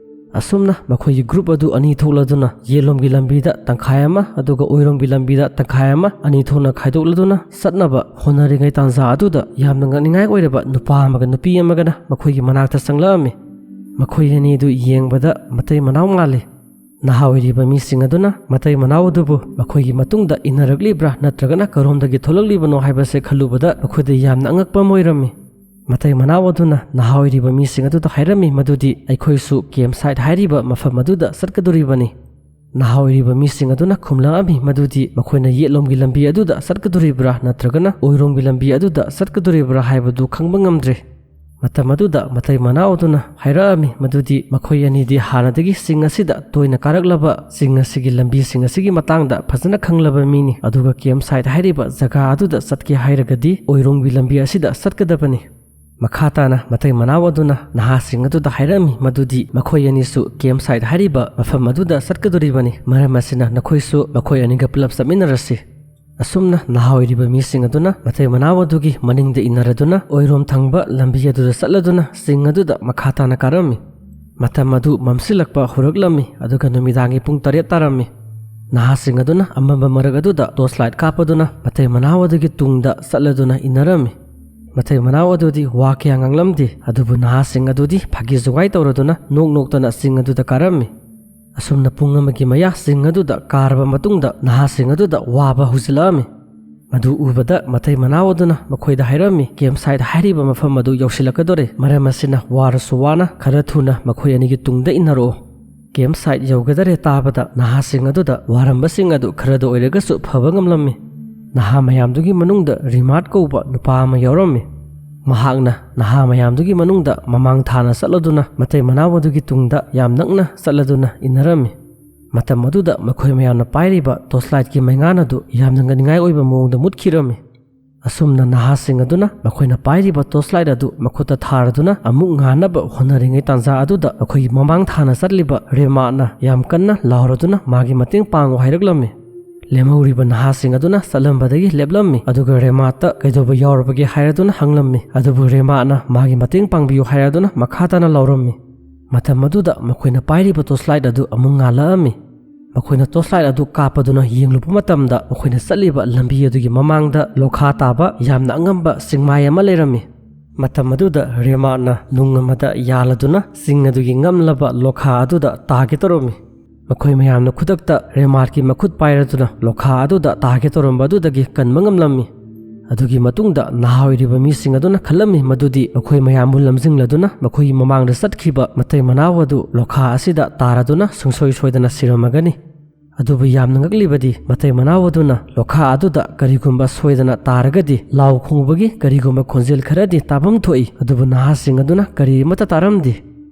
ꯑꯁꯨꯝꯅ ꯃꯈꯣꯏꯒꯤ group ꯑꯗꯨ ꯑꯅꯤ ꯊꯣꯛꯂꯗꯨꯅ ꯌꯦꯠꯂꯣꯝꯒꯤ ꯂꯝꯕꯤꯗ ꯇꯪꯈꯥꯏ ꯑꯃ ꯑꯗꯨꯒ ꯑꯣꯏꯔꯣꯝꯒꯤ ꯂꯝꯕꯤꯗ ꯇꯪꯈꯥꯏ ꯑꯃ ꯑꯅꯤ ꯊꯣꯛꯅ ꯈꯥꯏꯗꯣꯛꯂꯗꯨꯅ ꯆꯠꯅꯕ ꯍꯣꯠꯅꯔꯤꯉꯩ ꯇꯥꯟꯖꯥ ꯑꯗꯨꯗ ꯌꯥꯝꯅ ꯉꯛꯅꯤꯡꯉꯥꯏ ꯑꯣꯏꯔꯕ ꯅꯨꯄꯥ ꯑꯃꯒ ꯅꯨꯄꯤ ꯑꯃꯒꯅ ꯃꯈꯣꯏꯒꯤ ꯃꯅꯥꯛꯇ ꯆꯪꯂꯛꯑꯝꯃꯤ꯫ ꯃꯈꯣꯏ ꯑꯅꯤꯗꯨ ꯌꯦꯡꯕꯗ ꯃꯇꯩ ꯃꯅꯥꯎ ꯃꯥꯜꯂꯤ꯫ ꯅꯍꯥ ꯑꯣꯏꯔꯤꯕ ꯃꯤꯁꯤꯡ ꯑꯗꯨꯅ ꯃꯇꯩ ꯃꯅꯥꯎ ꯑꯗꯨꯕꯨ ꯃꯈꯣꯏꯒꯤ ꯃꯇꯨꯡꯗ ꯏꯟꯅꯔꯛꯂꯤꯕ꯭ꯔꯥ ꯅꯠꯇ꯭ꯔꯒꯅ ꯀꯔꯣꯝꯗꯒꯤ ꯊꯣꯛꯂꯛꯂꯤꯕꯅꯣ ꯍꯥꯏꯕꯁꯦ ꯈꯜꯂꯨꯕꯗ ꯃꯈꯣꯏꯗ ꯌꯥꯝꯅ ꯑꯉꯛꯄ ꯑꯃ ꯑꯣꯏꯔꯝꯃꯤ꯫ ꯃꯇꯩ ꯃꯅꯥꯎ ꯑꯗꯨꯅ ꯅꯍꯥ ꯑꯣꯏꯔꯤꯕ ꯃꯤꯁꯤꯡ ꯑꯗꯨꯗ ꯍꯥꯏꯔꯝꯃꯤ ꯃꯗꯨꯗꯤ ꯑꯩꯈꯣꯏꯁꯨ campsite ꯍꯥꯏꯔꯤꯕ ꯃꯐꯝ ꯑꯗꯨꯗ ꯆꯠꯀꯗꯣꯔꯤꯕꯅꯤ꯫ ꯅꯍꯥ ꯑꯣꯏꯔꯤꯕ ꯃꯤꯁꯤꯡ ꯑꯗꯨꯅ ꯈꯨꯝꯂꯛꯑꯝꯃꯤ ꯃꯗꯨꯗꯤ ꯃꯈꯣꯏꯅ ꯌꯦꯠꯂꯣꯝꯒꯤ ꯂꯝꯕꯤ ꯑꯗꯨꯗ ꯆꯠꯀꯗꯣꯔꯤꯕ꯭ꯔꯥ ꯅꯠꯇ꯭ꯔꯒꯅ ꯑꯣꯏꯔꯣꯝꯒꯤ ꯂꯝꯕꯤ ꯑꯗꯨꯗ ꯆꯠꯀꯗꯣꯔꯤꯕ꯭ꯔꯥ ꯍꯥꯏꯕꯗꯨ ꯈꯪꯕ ꯉꯝꯗ꯭ꯔꯦ꯫ ꯃꯇꯝ ꯑꯗꯨꯗ ꯃꯇꯩ ꯃꯅꯥꯎ ꯑꯗꯨꯅ ꯍꯥꯏꯔꯛꯑꯝꯃꯤ ꯃꯗꯨꯗꯤ ꯃꯈꯣꯏ ꯑꯅꯤꯗꯤ ꯍꯥꯟꯅꯗꯒꯤ ꯆꯤꯡ ꯑꯁꯤꯗ ꯇꯣꯏꯅ ꯀꯥꯔꯛꯂꯕ, ꯆꯤꯡ ꯑꯁꯤꯒꯤ ꯂꯝꯕꯤꯁꯤꯡ ꯑꯁꯤꯒꯤ ꯃꯇꯥꯡꯗ ꯐꯖꯅ ꯈꯪꯂꯕ ꯃꯤꯅꯤ, ꯑꯗꯨꯒ campsite ꯍꯥꯏꯔꯤꯕ ꯖꯒꯥ ꯑꯗꯨꯗ ꯆꯠꯀꯦ ꯍꯥꯏꯔꯒꯗꯤ ꯑꯣꯏꯔꯣꯝꯒꯤ ꯂꯝꯕꯤ ꯑꯁꯤꯗ ꯆꯠꯀꯗꯕꯅꯤ꯫ ꯃꯈꯥ ꯇꯥꯅ ꯃꯇꯩ ꯃꯅꯥꯎ ꯑꯗꯨꯅ ꯅꯍꯥꯁꯤꯡ ꯑꯗꯨꯗ ꯍꯥꯏꯔꯝꯃꯤ ꯃꯗꯨꯗꯤ ꯃꯈꯣꯏ ꯑꯅꯤꯁꯨ campsite ꯍꯥꯏꯔꯤꯕ ꯃꯐꯝ ꯑꯗꯨꯗ ꯆꯠꯀꯗꯣꯔꯤꯕꯅꯤ, ꯃꯔꯝ ꯑꯁꯤꯅ ꯅꯈꯣꯏꯁꯨ ꯃꯈꯣꯏ ꯑꯅꯤꯒ ꯄꯨꯂꯞ ꯆꯠꯃꯤꯟꯅꯔꯁꯤ꯫ ꯑꯁꯨꯝꯅ ꯅꯍꯥ ꯑꯣꯏꯔꯤꯕ ꯃꯤꯁꯤꯡ ꯑꯗꯨꯅ ꯃꯇꯩ ꯃꯅꯥꯎ ꯑꯗꯨꯒꯤ ꯃꯅꯤꯡꯗ ꯏꯟꯅꯔꯗꯨꯅ ꯑꯣꯏꯔꯣꯝ ꯊꯪꯕ ꯂꯝꯕꯤ ꯑꯗꯨꯗ ꯆꯠꯂꯗꯨꯅ ꯆꯤꯡ ꯑꯗꯨꯗ ꯃꯈꯥ ꯇꯥꯅ ꯀꯥꯔꯝꯃꯤ꯫ ꯃꯇꯝ ꯑꯗꯨ ꯃꯝꯁꯤꯜꯂꯛꯄ ꯍꯧꯔꯛꯂꯝꯃꯤ, ꯑꯗꯨꯒ ꯅꯨꯃꯤꯗꯥꯡꯒꯤ ꯄꯨꯡ ꯇꯔꯦꯠ ꯇꯥꯔꯝꯃꯤ꯫ ꯅꯍꯥꯁꯤꯡ ꯑꯗꯨꯅ ꯑꯃꯝꯕ ꯃꯔꯛ ꯑꯗꯨꯗ torch light ꯀꯥꯞꯄꯗꯨꯅ ꯃꯇꯩ ꯃꯅꯥꯎ ꯑꯗꯨꯒꯤ ꯇꯨꯡꯗ ꯆꯠꯂꯗꯨꯅ ꯏꯟꯅꯔꯝꯃꯤ꯫ ꯃꯇꯩ ꯃꯅꯥꯎ ꯑꯗꯨꯗꯤ ꯋꯥ ꯀꯌꯥ ꯉꯥꯡꯂꯝꯗꯦ, ꯑꯗꯨꯕꯨ ꯅꯍꯥꯁꯤꯡ ꯑꯗꯨꯗꯤ ꯐꯥꯒꯤ ꯖꯨꯒꯥꯏ ꯇꯧꯔꯗꯨꯅ ꯅꯣꯛ ꯅꯣꯛꯇꯅ ꯆꯤꯡ ꯑꯗꯨꯗ ꯀꯥꯔꯝꯃꯤ꯫ ꯑꯁꯨꯝꯅ ꯄꯨꯡ ꯑꯃꯒꯤ ꯃꯌꯥ ꯆꯤꯡ ꯑꯗꯨꯗ ꯀꯥꯔꯕ ꯃꯇꯨꯡꯗ ꯅꯍꯥꯁꯤꯡ ꯑꯗꯨꯗ ꯋꯥꯕ ꯍꯧꯖꯤꯜꯂꯛꯑꯝꯃꯤ꯫ ꯃꯗꯨ ꯎꯕꯗ ꯃꯇꯩ ꯃꯅꯥꯎ ꯑꯗꯨꯅ ꯃꯈꯣꯏꯗ ꯍꯥꯏꯔꯝꯃꯤ, campsite ꯍꯥꯏꯔꯤꯕ ꯃꯐꯝ ꯑꯗꯨ ꯌꯧꯁꯤꯜꯂꯛꯀꯗꯣꯔꯦ, ꯃꯔꯝ ꯑꯁꯤꯅ ꯋꯥꯔꯁꯨ ꯋꯥꯅ ꯈꯔ ꯊꯨꯅ ꯃꯈꯣꯏ ꯑꯅꯤꯒꯤ ꯇꯨꯡꯗ ꯏꯟꯅꯔꯛꯑꯣ꯫ Campsite ꯌꯧꯒꯗꯔꯦ ꯇꯥꯕꯗ ꯅꯍꯥꯁꯤꯡ ꯑꯗꯨꯗ ꯋꯥꯔꯝꯕꯁꯤꯡ ꯑꯗꯨ ꯈꯔꯗ ꯑꯣꯏꯔꯒꯁꯨ ꯐꯕ ꯉꯝꯂꯝꯃꯤ꯫ ꯅꯍꯥ ꯃꯌꯥꯝꯗꯨꯒꯤ ꯃꯅꯨꯡꯗ ꯔꯤꯃꯥꯔꯠ ꯀꯧꯕ ꯅꯨꯄꯥ ꯑꯃ ꯌꯥꯎꯔꯝꯃꯤ꯫ ꯃꯍꯥꯛꯅ ꯅꯍꯥ ꯃꯌꯥꯝꯗꯨꯒꯤ ꯃꯅꯨꯡꯗ ꯃꯃꯥꯡ ꯊꯥꯅ ꯆꯠꯂꯗꯨꯅ ꯃꯇꯩ ꯃꯅꯥꯎ ꯑꯗꯨꯒꯤ ꯇꯨꯡꯗ ꯌꯥꯝ ꯅꯛꯅ ꯆꯠꯂꯗꯨꯅ ꯏꯟꯅꯔꯝꯃꯤ꯫ ꯃꯇꯝ ꯑꯗꯨꯗ ꯃꯈꯣꯏ ꯃꯌꯥꯝꯅ ꯄꯥꯏꯔꯤꯕ ꯇꯣꯔꯆ ꯂꯥꯏꯠꯀꯤ ꯃꯩꯉꯥꯟ ꯑꯗꯨ ꯌꯥꯝꯅ ꯉꯛꯅꯤꯡꯉꯥꯏ ꯑꯣꯏꯕ ꯃꯑꯣꯡꯗ ꯃꯨꯠꯈꯤꯔꯝꯃꯤ꯫ ꯑꯁꯨꯝꯅ ꯅꯍꯥꯁꯤꯡ ꯑꯗꯨꯅ ꯃꯈꯣꯏꯅ ꯄꯥꯏꯔꯤꯕ ꯇꯣꯔꯆ ꯂꯥꯏꯠ ꯑꯗꯨ ꯃꯈꯨꯠꯇ ꯊꯥꯔꯗꯨꯅ ꯑꯃꯨꯛ ꯉꯥꯟꯅꯕ ꯍꯣꯠꯅꯔꯤꯉꯩ ꯇꯥꯟꯖꯥ ꯑꯗꯨꯗ ꯑꯩꯈꯣꯏꯒꯤ ꯃꯃꯥꯡ ꯊꯥꯅ ꯆꯠꯂꯤꯕ ꯔꯦꯃꯥꯅ ꯌꯥꯝ ꯀꯟꯅ ꯂꯥꯎꯔꯗꯨꯅ ꯃꯥꯒꯤ ꯃꯇꯦꯡ ꯄꯥꯡꯉꯨ ꯍꯥꯏꯔꯛꯂꯝꯃꯤ꯫ ꯂꯦꯝꯍꯧꯔꯤꯕ ꯅꯍꯥꯁꯤꯡ ꯑꯗꯨꯅ ꯆꯠꯂꯝꯕꯗꯒꯤ ꯂꯦꯞꯂꯝꯃꯤ, ꯑꯗꯨꯒ ꯔꯦꯃꯥꯠꯇ ꯀꯩꯗꯧꯕ ꯌꯥꯎꯔꯕꯒꯦ ꯍꯥꯏꯔꯗꯨꯅ ꯍꯪꯂꯝꯃꯤ꯫ ꯑꯗꯨꯕꯨ ꯔꯦꯃꯥꯠꯅ ꯃꯥꯒꯤ ꯃꯇꯦꯡ ꯄꯥꯡꯕꯤꯌꯨ ꯍꯥꯏꯔꯗꯨꯅ ꯃꯈꯥ ꯇꯥꯅ ꯂꯥꯎꯔꯝꯃꯤ꯫ ꯃꯇꯝ ꯑꯗꯨꯗ ꯃꯈꯣꯏꯅ ꯄꯥꯏꯔꯤꯕ ꯇꯣꯔꯆ ꯂꯥꯏꯠ ꯑꯗꯨ ꯑꯃꯨꯛ ꯉꯥꯜꯂꯛꯑꯝꯃꯤ꯫ ꯃꯈꯣꯏꯅ ꯇꯣꯔꯆ ꯂꯥꯏꯠ ꯑꯗꯨ ꯀꯥꯞꯄꯗꯨꯅ ꯌꯦꯡꯂꯨꯕ ꯃꯇꯝꯗ ꯃꯈꯣꯏꯅ ꯆꯠꯂꯤꯕ ꯂꯝꯕꯤ ꯑꯗꯨꯒꯤ ꯃꯃꯥꯡꯗ ꯂꯣꯈꯥ ꯇꯥꯕ ꯌꯥꯝꯅ ꯑꯉꯝꯕ ꯆꯤꯡꯃꯥꯏ ꯑꯃ ꯂꯩꯔꯝꯃꯤ꯫ ꯃꯇꯝ ꯑꯗꯨꯗ ꯔꯦꯃꯥꯠꯅ ꯅꯨꯡ ꯑꯃꯗ ꯌꯥꯜꯂꯗꯨꯅ ꯆꯤꯡ ꯑꯗꯨꯒꯤ ꯉꯝꯂꯕ ꯂꯣꯈꯥ ꯑꯗꯨꯗ ꯇꯥꯒꯦ ꯇꯧꯔꯝꯃꯤ꯫ ꯃꯈꯣꯏ ꯃꯌꯥꯝꯅ ꯈꯨꯗꯛꯇ ꯔꯦꯃꯥꯠꯀꯤ ꯃꯈꯨꯠ ꯄꯥꯏꯔꯗꯨꯅ ꯂꯣꯈꯥ ꯑꯗꯨꯗ ꯇꯥꯒꯦ ꯇꯧꯔꯝꯕ ꯑꯗꯨꯗꯒꯤ ꯀꯟꯕ ꯉꯝꯂꯝꯃꯤ꯫ ꯑꯗꯨꯒꯤ ꯃꯇꯨꯡꯗ ꯅꯍꯥ ꯑꯣꯏꯔꯤꯕ ꯃꯤꯁꯤꯡ ꯑꯗꯨꯅ ꯈꯜꯂꯝꯃꯤ ꯃꯗꯨꯗꯤ ꯃꯈꯣꯏ ꯃꯌꯥꯝꯕꯨ ꯂꯝꯖꯤꯡꯂꯗꯨꯅ ꯃꯈꯣꯏꯒꯤ ꯃꯃꯥꯡꯗ ꯆꯠꯈꯤꯕ ꯃꯇꯩ ꯃꯅꯥꯎ ꯑꯗꯨ ꯂꯣꯈꯥ ꯑꯁꯤꯗ ꯇꯥꯔꯗꯨꯅ ꯁꯨꯡꯁꯣꯏ ꯁꯣꯏꯗꯅ ꯁꯤꯔꯝꯃꯒꯅꯤ꯫ ꯑꯗꯨꯕꯨ ꯌꯥꯝꯅ ꯉꯛꯂꯤꯕꯗꯤ ꯃꯇꯩ ꯃꯅꯥꯎ ꯑꯗꯨꯅ ꯂꯣꯈꯥ ꯑꯗꯨꯗ ꯀꯔꯤꯒꯨꯝꯕ ꯁꯣꯏꯗꯅ ꯇꯥꯔꯒꯗꯤ ꯂꯥꯎ ꯈꯣꯡꯕꯒꯤ ꯀꯔꯤꯒꯨꯝꯕ ꯈꯣꯟꯖꯦꯜ ꯈꯔꯗꯤ ꯇꯥꯐꯝ ꯊꯣꯛꯏ, ꯑꯗꯨꯕꯨ ꯅꯍꯥꯁꯤꯡ ꯑꯗꯨꯅ ꯀꯔꯤ ꯑꯃꯠꯇ ꯇꯥꯔꯝꯗꯦ꯫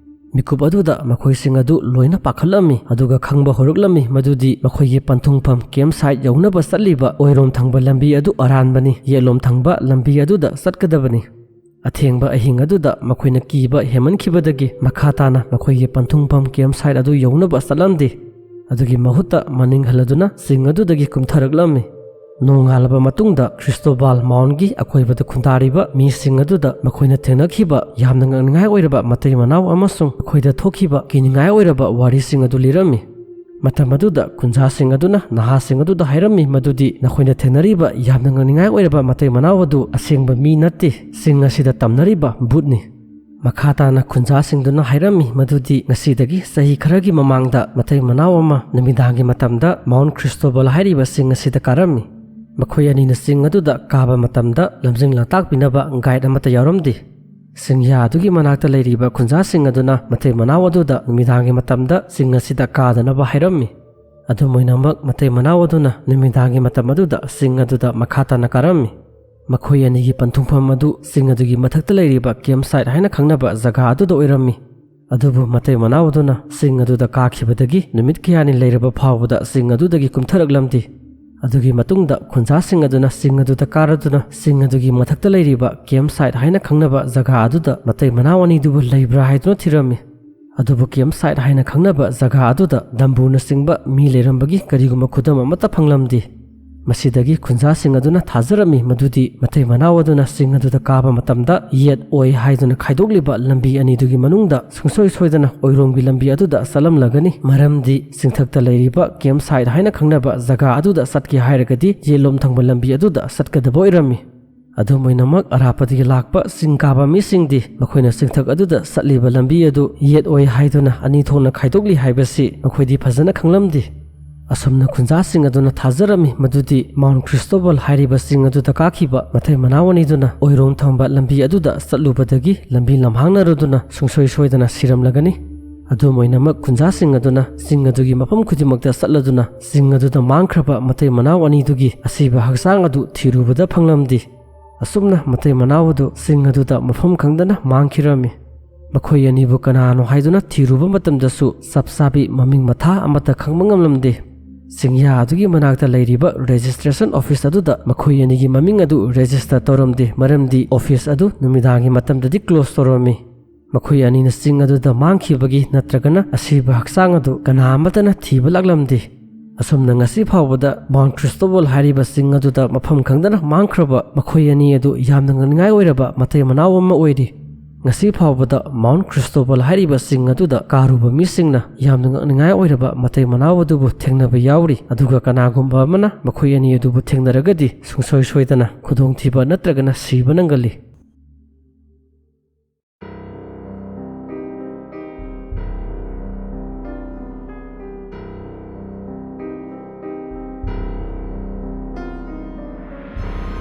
ꯃꯤꯀꯨꯞ ꯑꯗꯨꯗ ꯃꯈꯣꯏꯁꯤꯡ ꯑꯗꯨ ꯂꯣꯏꯅ ꯄꯥꯈꯠꯂꯝꯃꯤ, ꯑꯗꯨꯒ ꯈꯪꯕ ꯍꯧꯔꯛꯂꯝꯃꯤ ꯃꯗꯨꯗꯤ ꯃꯈꯣꯏꯒꯤ ꯄꯟꯊꯨꯡꯐꯝ ꯀꯦꯝꯞ ꯁꯥꯏꯠ ꯌꯧꯅꯕ ꯆꯠꯂꯤꯕ ꯑꯣꯏꯔꯣꯝ ꯊꯪꯕ ꯂꯝꯕꯤ ꯑꯗꯨ ꯑꯔꯥꯟꯕꯅꯤ, ꯌꯦꯠꯂꯣꯝ ꯊꯪꯕ ꯂꯝꯕꯤ ꯑꯗꯨꯗ ꯆꯠꯀꯗꯕꯅꯤ꯫ ꯑꯊꯦꯡꯕ ꯑꯍꯤꯡ ꯑꯗꯨꯗ ꯃꯈꯣꯏꯅ ꯀꯤꯕ ꯍꯦꯟꯃꯟꯈꯤꯕꯗꯒꯤ ꯃꯈꯥ ꯇꯥꯅ ꯃꯈꯣꯏꯒꯤ ꯄꯟꯊꯨꯡꯐꯝ ꯀꯦꯝꯞ ꯁꯥꯏꯠ ꯑꯗꯨ ꯌꯧꯅꯕ ꯆꯠꯂꯝꯗꯦ꯫ ꯑꯗꯨꯒꯤ ꯃꯍꯨꯠꯇ ꯃꯅꯤꯡ ꯍꯜꯂꯗꯨꯅ ꯆꯤꯡ ꯑꯗꯨꯗꯒꯤ ꯀꯨꯝꯊꯔꯛꯂꯝꯃꯤ꯫ ꯅꯣꯡꯉꯥꯜꯂꯕ ꯃꯇꯨꯡꯗ ꯈ꯭ꯔꯤꯁꯇꯣꯕꯥꯜ ꯃꯥꯎꯟꯒꯤ ꯑꯀꯣꯏꯕꯗ ꯈꯨꯟꯗꯥꯔꯤꯕ ꯃꯤꯁꯤꯡ ꯑꯗꯨꯗ ꯃꯈꯣꯏꯅ ꯊꯦꯡꯅꯈꯤꯕ ꯌꯥꯝꯅ ꯉꯛꯅꯤꯡꯉꯥꯏ ꯑꯣꯏꯔꯕ ꯃꯇꯩ ꯃꯅꯥꯎ ꯑꯃꯁꯨꯡ ꯃꯈꯣꯏꯗ ꯊꯣꯛꯈꯤꯕ ꯀꯤꯅꯤꯡꯉꯥꯏ ꯑꯣꯏꯔꯕ ꯋꯥꯔꯤꯁꯤꯡ ꯑꯗꯨ ꯂꯤꯔꯝꯃꯤ꯫ ꯃꯇꯝ ꯑꯗꯨꯗ ꯈꯨꯟꯖꯥꯁꯤꯡ ꯑꯗꯨꯅ ꯅꯍꯥꯁꯤꯡ ꯑꯗꯨꯗ ꯍꯥꯏꯔꯝꯃꯤ ꯃꯗꯨꯗꯤ ꯅꯈꯣꯏꯅ ꯊꯦꯡꯅꯔꯤꯕ ꯌꯥꯝꯅ ꯉꯛꯅꯤꯡꯉꯥꯏ ꯑꯣꯏꯔꯕ ꯃꯇꯩ ꯃꯅꯥꯎ ꯑꯗꯨ ꯑꯁꯦꯡꯕ ꯃꯤ ꯅꯠꯇꯦ, ꯆꯤꯡ ꯑꯁꯤꯗ ꯇꯝꯅꯔꯤꯕ ꯚꯨꯠꯅꯤ꯫ ꯃꯈꯥ ꯇꯥꯅ ꯈꯨꯟꯖꯥꯁꯤꯡꯗꯨꯅ ꯍꯥꯏꯔꯝꯃꯤ ꯃꯗꯨꯗꯤ ꯉꯁꯤꯗꯒꯤ ꯆꯍꯤ ꯈꯔꯒꯤ ꯃꯃꯥꯡꯗ ꯃꯇꯩ ꯃꯅꯥꯎ ꯑꯃ ꯅꯨꯃꯤꯗꯥꯡꯒꯤ ꯃꯇꯝꯗ ꯃꯥꯎꯟ ꯈ꯭ꯔꯤꯁꯇꯣꯕꯜ ꯍꯥꯏꯔꯤꯕ ꯆꯤꯡ ꯑꯁꯤꯗ ꯀꯥꯔꯝꯃꯤ꯫ ꯃꯈꯣꯏ ꯑꯅꯤꯅ ꯆꯤꯡ ꯑꯗꯨꯗ ꯀꯥꯕ ꯃꯇꯝꯗ ꯂꯝꯖꯤꯡ ꯂꯝꯇꯥꯛꯄꯤꯅꯕ ꯒꯥꯏꯗ ꯑꯃꯠꯇ ꯌꯥꯎꯔꯝꯗꯦ꯫ ꯆꯤꯡꯌꯥ ꯑꯗꯨꯒꯤ ꯃꯅꯥꯛꯇ ꯂꯩꯔꯤꯕ ꯈꯨꯟꯖꯥꯁꯤꯡ ꯑꯗꯨꯅ ꯃꯇꯩ ꯃꯅꯥꯎ ꯑꯗꯨꯗ ꯅꯨꯃꯤꯗꯥꯡꯒꯤ ꯃꯇꯝꯗ ꯆꯤꯡ ꯑꯁꯤꯗ ꯀꯥꯗꯅꯕ ꯍꯥꯏꯔꯝꯃꯤ꯫ ꯑꯗꯨꯝ ꯑꯣꯏꯅꯃꯛ, ꯃꯇꯩ ꯃꯅꯥꯎ ꯑꯗꯨꯅ ꯅꯨꯃꯤꯗꯥꯡꯒꯤ ꯃꯇꯝ ꯑꯗꯨꯗ ꯆꯤꯡ ꯑꯗꯨꯗ ꯃꯈꯥ ꯇꯥꯅ ꯀꯥꯔꯝꯃꯤ꯫ ꯃꯈꯣꯏ ꯑꯅꯤꯒꯤ ꯄꯟꯊꯨꯡꯐꯝ ꯑꯗꯨ ꯆꯤꯡ ꯑꯗꯨꯒꯤ ꯃꯊꯛꯇ ꯂꯩꯔꯤꯕ ꯀꯦꯝꯞ ꯁꯥꯏꯠ ꯍꯥꯏꯅ ꯈꯪꯅꯕ ꯖꯒꯥ ꯑꯗꯨꯗ ꯑꯣꯏꯔꯝꯃꯤ꯫ ꯑꯗꯨꯕꯨ ꯃꯇꯩ ꯃꯅꯥꯎ ꯑꯗꯨꯅ ꯆꯤꯡ ꯑꯗꯨꯗ ꯀꯥꯈꯤꯕꯗꯒꯤ ꯅꯨꯃꯤꯠ ꯀꯌꯥꯅꯤ ꯂꯩꯔꯕ ꯐꯥꯎꯕꯗ ꯆꯤꯡ ꯑꯗꯨꯗꯒꯤ ꯀꯨꯝꯊꯔꯛꯂꯝꯗꯦ꯫ ꯑꯗꯨꯒꯤ ꯃꯇꯨꯡꯗ ꯈꯨꯟꯖꯥꯁꯤꯡ ꯑꯗꯨꯅ ꯆꯤꯡ ꯑꯗꯨꯗ ꯀꯥꯔꯗꯨꯅ ꯆꯤꯡ ꯑꯗꯨꯒꯤ ꯃꯊꯛꯇ ꯂꯩꯔꯤꯕ ꯀꯦꯝꯞ ꯁꯥꯏꯠ ꯍꯥꯏꯅ ꯈꯪꯅꯕ ꯖꯒꯥ ꯑꯗꯨꯗ ꯃꯇꯩ ꯃꯅꯥꯎ ꯑꯅꯤꯗꯨꯕꯨ ꯂꯩꯕ꯭ꯔꯥ ꯍꯥꯏꯗꯨꯅ ꯊꯤꯔꯝꯃꯤ꯫ ꯑꯗꯨꯕꯨ ꯀꯦꯝꯞ ꯁꯥꯏꯠ ꯍꯥꯏꯅ ꯈꯪꯅꯕ ꯖꯒꯥ ꯑꯗꯨꯗ ꯗꯝꯕꯨꯅꯆꯤꯡꯕ ꯃꯤ ꯂꯩꯔꯝꯕꯒꯤ ꯀꯔꯤꯒꯨꯝꯕ ꯈꯨꯗꯝ ꯑꯃꯠꯇ ꯐꯪꯂꯝꯗꯦ꯫ ꯃꯁꯤꯗꯒꯤ ꯈꯨꯟꯖꯥꯁꯤꯡ ꯑꯗꯨꯅ ꯊꯥꯖꯔꯝꯃꯤ ꯃꯗꯨꯗꯤ ꯃꯇꯩ ꯃꯅꯥꯎ ꯑꯗꯨꯅ ꯆꯤꯡ ꯑꯗꯨꯗ ꯀꯥꯕ ꯃꯇꯝꯗ ꯌꯦꯠ ꯑꯣꯏ ꯍꯥꯏꯗꯨꯅ ꯈꯥꯏꯗꯣꯛꯂꯤꯕ ꯂꯝꯕꯤ ꯑꯅꯤꯗꯨꯒꯤ ꯃꯅꯨꯡꯗ ꯁꯨꯡꯁꯣꯏ ꯁꯣꯏꯗꯅ ꯑꯣꯏꯔꯣꯝꯒꯤ ꯂꯝꯕꯤ ꯑꯗꯨꯗ ꯆꯠꯂꯝꯂꯒꯅꯤ꯫ ꯃꯔꯝꯗꯤ ꯆꯤꯡꯊꯛꯇ ꯂꯩꯔꯤꯕ ꯀꯦꯝꯞ ꯁꯥꯏꯠ ꯍꯥꯏꯅ ꯈꯪꯅꯕ ꯖꯒꯥ ꯑꯗꯨꯗ ꯆꯠꯀꯦ ꯍꯥꯏꯔꯒꯗꯤ ꯌꯦꯠꯂꯣꯝ ꯊꯪꯕ ꯂꯝꯕꯤ ꯑꯗꯨꯗ ꯆꯠꯀꯗꯕ ꯑꯣꯏꯔꯝꯃꯤ꯫ ꯑꯗꯨꯝ ꯑꯣꯏꯅꯃꯛ, ꯑꯔꯥꯞꯄꯗꯒꯤ ꯂꯥꯛꯄ ꯆꯤꯡ ꯀꯥꯕ ꯃꯤꯁꯤꯡꯗꯤ ꯃꯈꯣꯏꯅ ꯆꯤꯡꯊꯛ ꯑꯗꯨꯗ ꯆꯠꯂꯤꯕ ꯂꯝꯕꯤ ꯑꯗꯨ ꯌꯦꯠ ꯑꯣꯏ ꯍꯥꯏꯗꯨꯅ ꯑꯅꯤ ꯊꯣꯛꯅ ꯈꯥꯏꯗꯣꯛꯂꯤ ꯍꯥꯏꯕꯁꯤ ꯃꯈꯣꯏꯗꯤ ꯐꯖꯅ ꯈꯪꯂꯝꯗꯦ꯫ ꯑꯁꯨꯝꯅ ꯈꯨꯟꯖꯥꯁꯤꯡ ꯑꯗꯨꯅ ꯊꯥꯖꯔꯝꯃꯤ ꯃꯗꯨꯗꯤ ꯃꯥꯎꯟ ꯈ꯭ꯔꯤꯁꯇꯣꯕꯜ ꯍꯥꯏꯔꯤꯕ ꯆꯤꯡ ꯑꯗꯨꯗ ꯀꯥꯈꯤꯕ ꯃꯇꯩ ꯃꯅꯥꯎ ꯑꯅꯤꯗꯨꯅ ꯑꯣꯏꯔꯣꯝ ꯊꯪꯕ ꯂꯝꯕꯤ ꯑꯗꯨꯗ ꯆꯠꯂꯨꯕꯗꯒꯤ ꯂꯝꯕꯤ ꯂꯝꯍꯥꯡꯅꯔꯗꯨꯅ ꯁꯨꯡꯁꯣꯏ ꯁꯣꯏꯗꯅ ꯁꯤꯔꯝꯂꯒꯅꯤ꯫ ꯑꯗꯨꯝ ꯑꯣꯏꯅꯃꯛ, ꯈꯨꯟꯖꯥꯁꯤꯡ ꯑꯗꯨꯅ ꯆꯤꯡ ꯑꯗꯨꯒꯤ ꯃꯐꯝ ꯈꯨꯗꯤꯡꯃꯛꯇ ꯆꯠꯂꯗꯨꯅ ꯆꯤꯡ ꯑꯗꯨꯗ ꯃꯥꯡꯈ꯭ꯔꯕ ꯃꯇꯩ ꯃꯅꯥꯎ ꯑꯅꯤꯗꯨꯒꯤ ꯑꯁꯤꯕ ꯍꯛꯆꯥꯡ ꯑꯗꯨ ꯊꯤꯔꯨꯕꯗ ꯐꯪꯂꯝꯗꯦ꯫ ꯑꯁꯨꯝꯅ ꯃꯇꯩ ꯃꯅꯥꯎ ꯑꯗꯨ ꯆꯤꯡ ꯑꯗꯨꯗ ꯃꯐꯝ ꯈꯪꯗꯅ ꯃꯥꯡꯈꯤꯔꯝꯃꯤ꯫ ꯃꯈꯣꯏ ꯑꯅꯤꯕꯨ ꯀꯅꯥꯅꯣ ꯍꯥꯏꯗꯨꯅ ꯊꯤꯔꯨꯕ ꯃꯇꯝꯗꯁꯨ ꯆꯞ ꯆꯥꯕꯤ ꯃꯃꯤꯡ ꯃꯊꯥ ꯑꯃꯠꯇ ꯈꯪꯕ ꯉꯝꯂꯝꯗꯦ꯫ ꯆꯤꯡꯌꯥ ꯑꯗꯨꯒꯤ ꯃꯅꯥꯛꯇ ꯂꯩꯔꯤꯕ ꯔꯦꯖꯤꯁꯇ꯭ꯔꯦꯁꯟ ꯑꯣꯐꯤꯁ ꯑꯗꯨꯗ ꯃꯈꯣꯏ ꯑꯅꯤꯒꯤ ꯃꯃꯤꯡ ꯑꯗꯨ ꯔꯦꯖꯤꯁꯇꯔ ꯇꯧꯔꯝꯗꯦ, ꯃꯔꯝꯗꯤ ꯑꯣꯐꯤꯁ ꯑꯗꯨ ꯅꯨꯃꯤꯗꯥꯡꯒꯤ ꯃꯇꯝꯗꯗꯤ ꯀ꯭ꯂꯣꯖ ꯇꯧꯔꯝꯃꯤ꯫ ꯃꯈꯣꯏ ꯑꯅꯤꯅ ꯆꯤꯡ ꯑꯗꯨꯗ ꯃꯥꯡꯈꯤꯕꯒꯤ ꯅꯠꯇ꯭ꯔꯒꯅ ꯑꯁꯤꯕ ꯍꯛꯆꯥꯡ ꯑꯗꯨ ꯀꯅꯥ ꯑꯃꯠꯇꯅ ꯊꯤꯕ ꯂꯥꯛꯂꯝꯗꯦ꯫ ꯑꯁꯨꯝꯅ ꯉꯁꯤ ꯐꯥꯎꯕꯗ ꯃꯥꯎꯟ ꯈ꯭ꯔꯤꯁꯇꯣꯕꯜ ꯍꯥꯏꯔꯤꯕ ꯆꯤꯡ ꯑꯗꯨꯗ ꯃꯐꯝ ꯈꯪꯗꯅ ꯃꯥꯡꯈ꯭ꯔꯕ ꯃꯈꯣꯏ ꯑꯅꯤ ꯑꯗꯨ ꯌꯥꯝꯅ ꯉꯛꯅꯤꯡꯉꯥꯏ ꯑꯣꯏꯔꯕ ꯃꯇꯩ ꯃꯅꯥꯎ ꯑꯃ ꯑꯣꯏꯔꯤ꯫ ꯉꯁꯤ ꯐꯥꯎꯕꯗ ꯃꯥꯎꯟ ꯈ꯭ꯔꯤꯁꯇꯣꯕꯜ ꯍꯥꯏꯔꯤꯕ ꯆꯤꯡ ꯑꯗꯨꯗ ꯀꯥꯔꯨꯕ ꯃꯤꯁꯤꯡꯅ ꯌꯥꯝꯅ ꯉꯛꯅꯤꯡꯉꯥꯏ ꯑꯣꯏꯔꯕ ꯃꯇꯩ ꯃꯅꯥꯎ ꯑꯗꯨꯕꯨ ꯊꯦꯡꯅꯕ ꯌꯥꯎꯔꯤ꯫ ꯑꯗꯨꯒ ꯀꯅꯥꯒꯨꯝꯕ ꯑꯃꯅ ꯃꯈꯣꯏ ꯑꯅꯤ ꯑꯗꯨꯕꯨ ꯊꯦꯡꯅꯔꯒꯗꯤ ꯁꯨꯡꯁꯣꯏ ꯁꯣꯏꯗꯅ ꯈꯨꯗꯣꯡꯊꯤꯕ ꯅꯠꯇ꯭ꯔꯒꯅ ꯁꯤꯕ ꯅꯪꯒꯜꯂꯤ꯫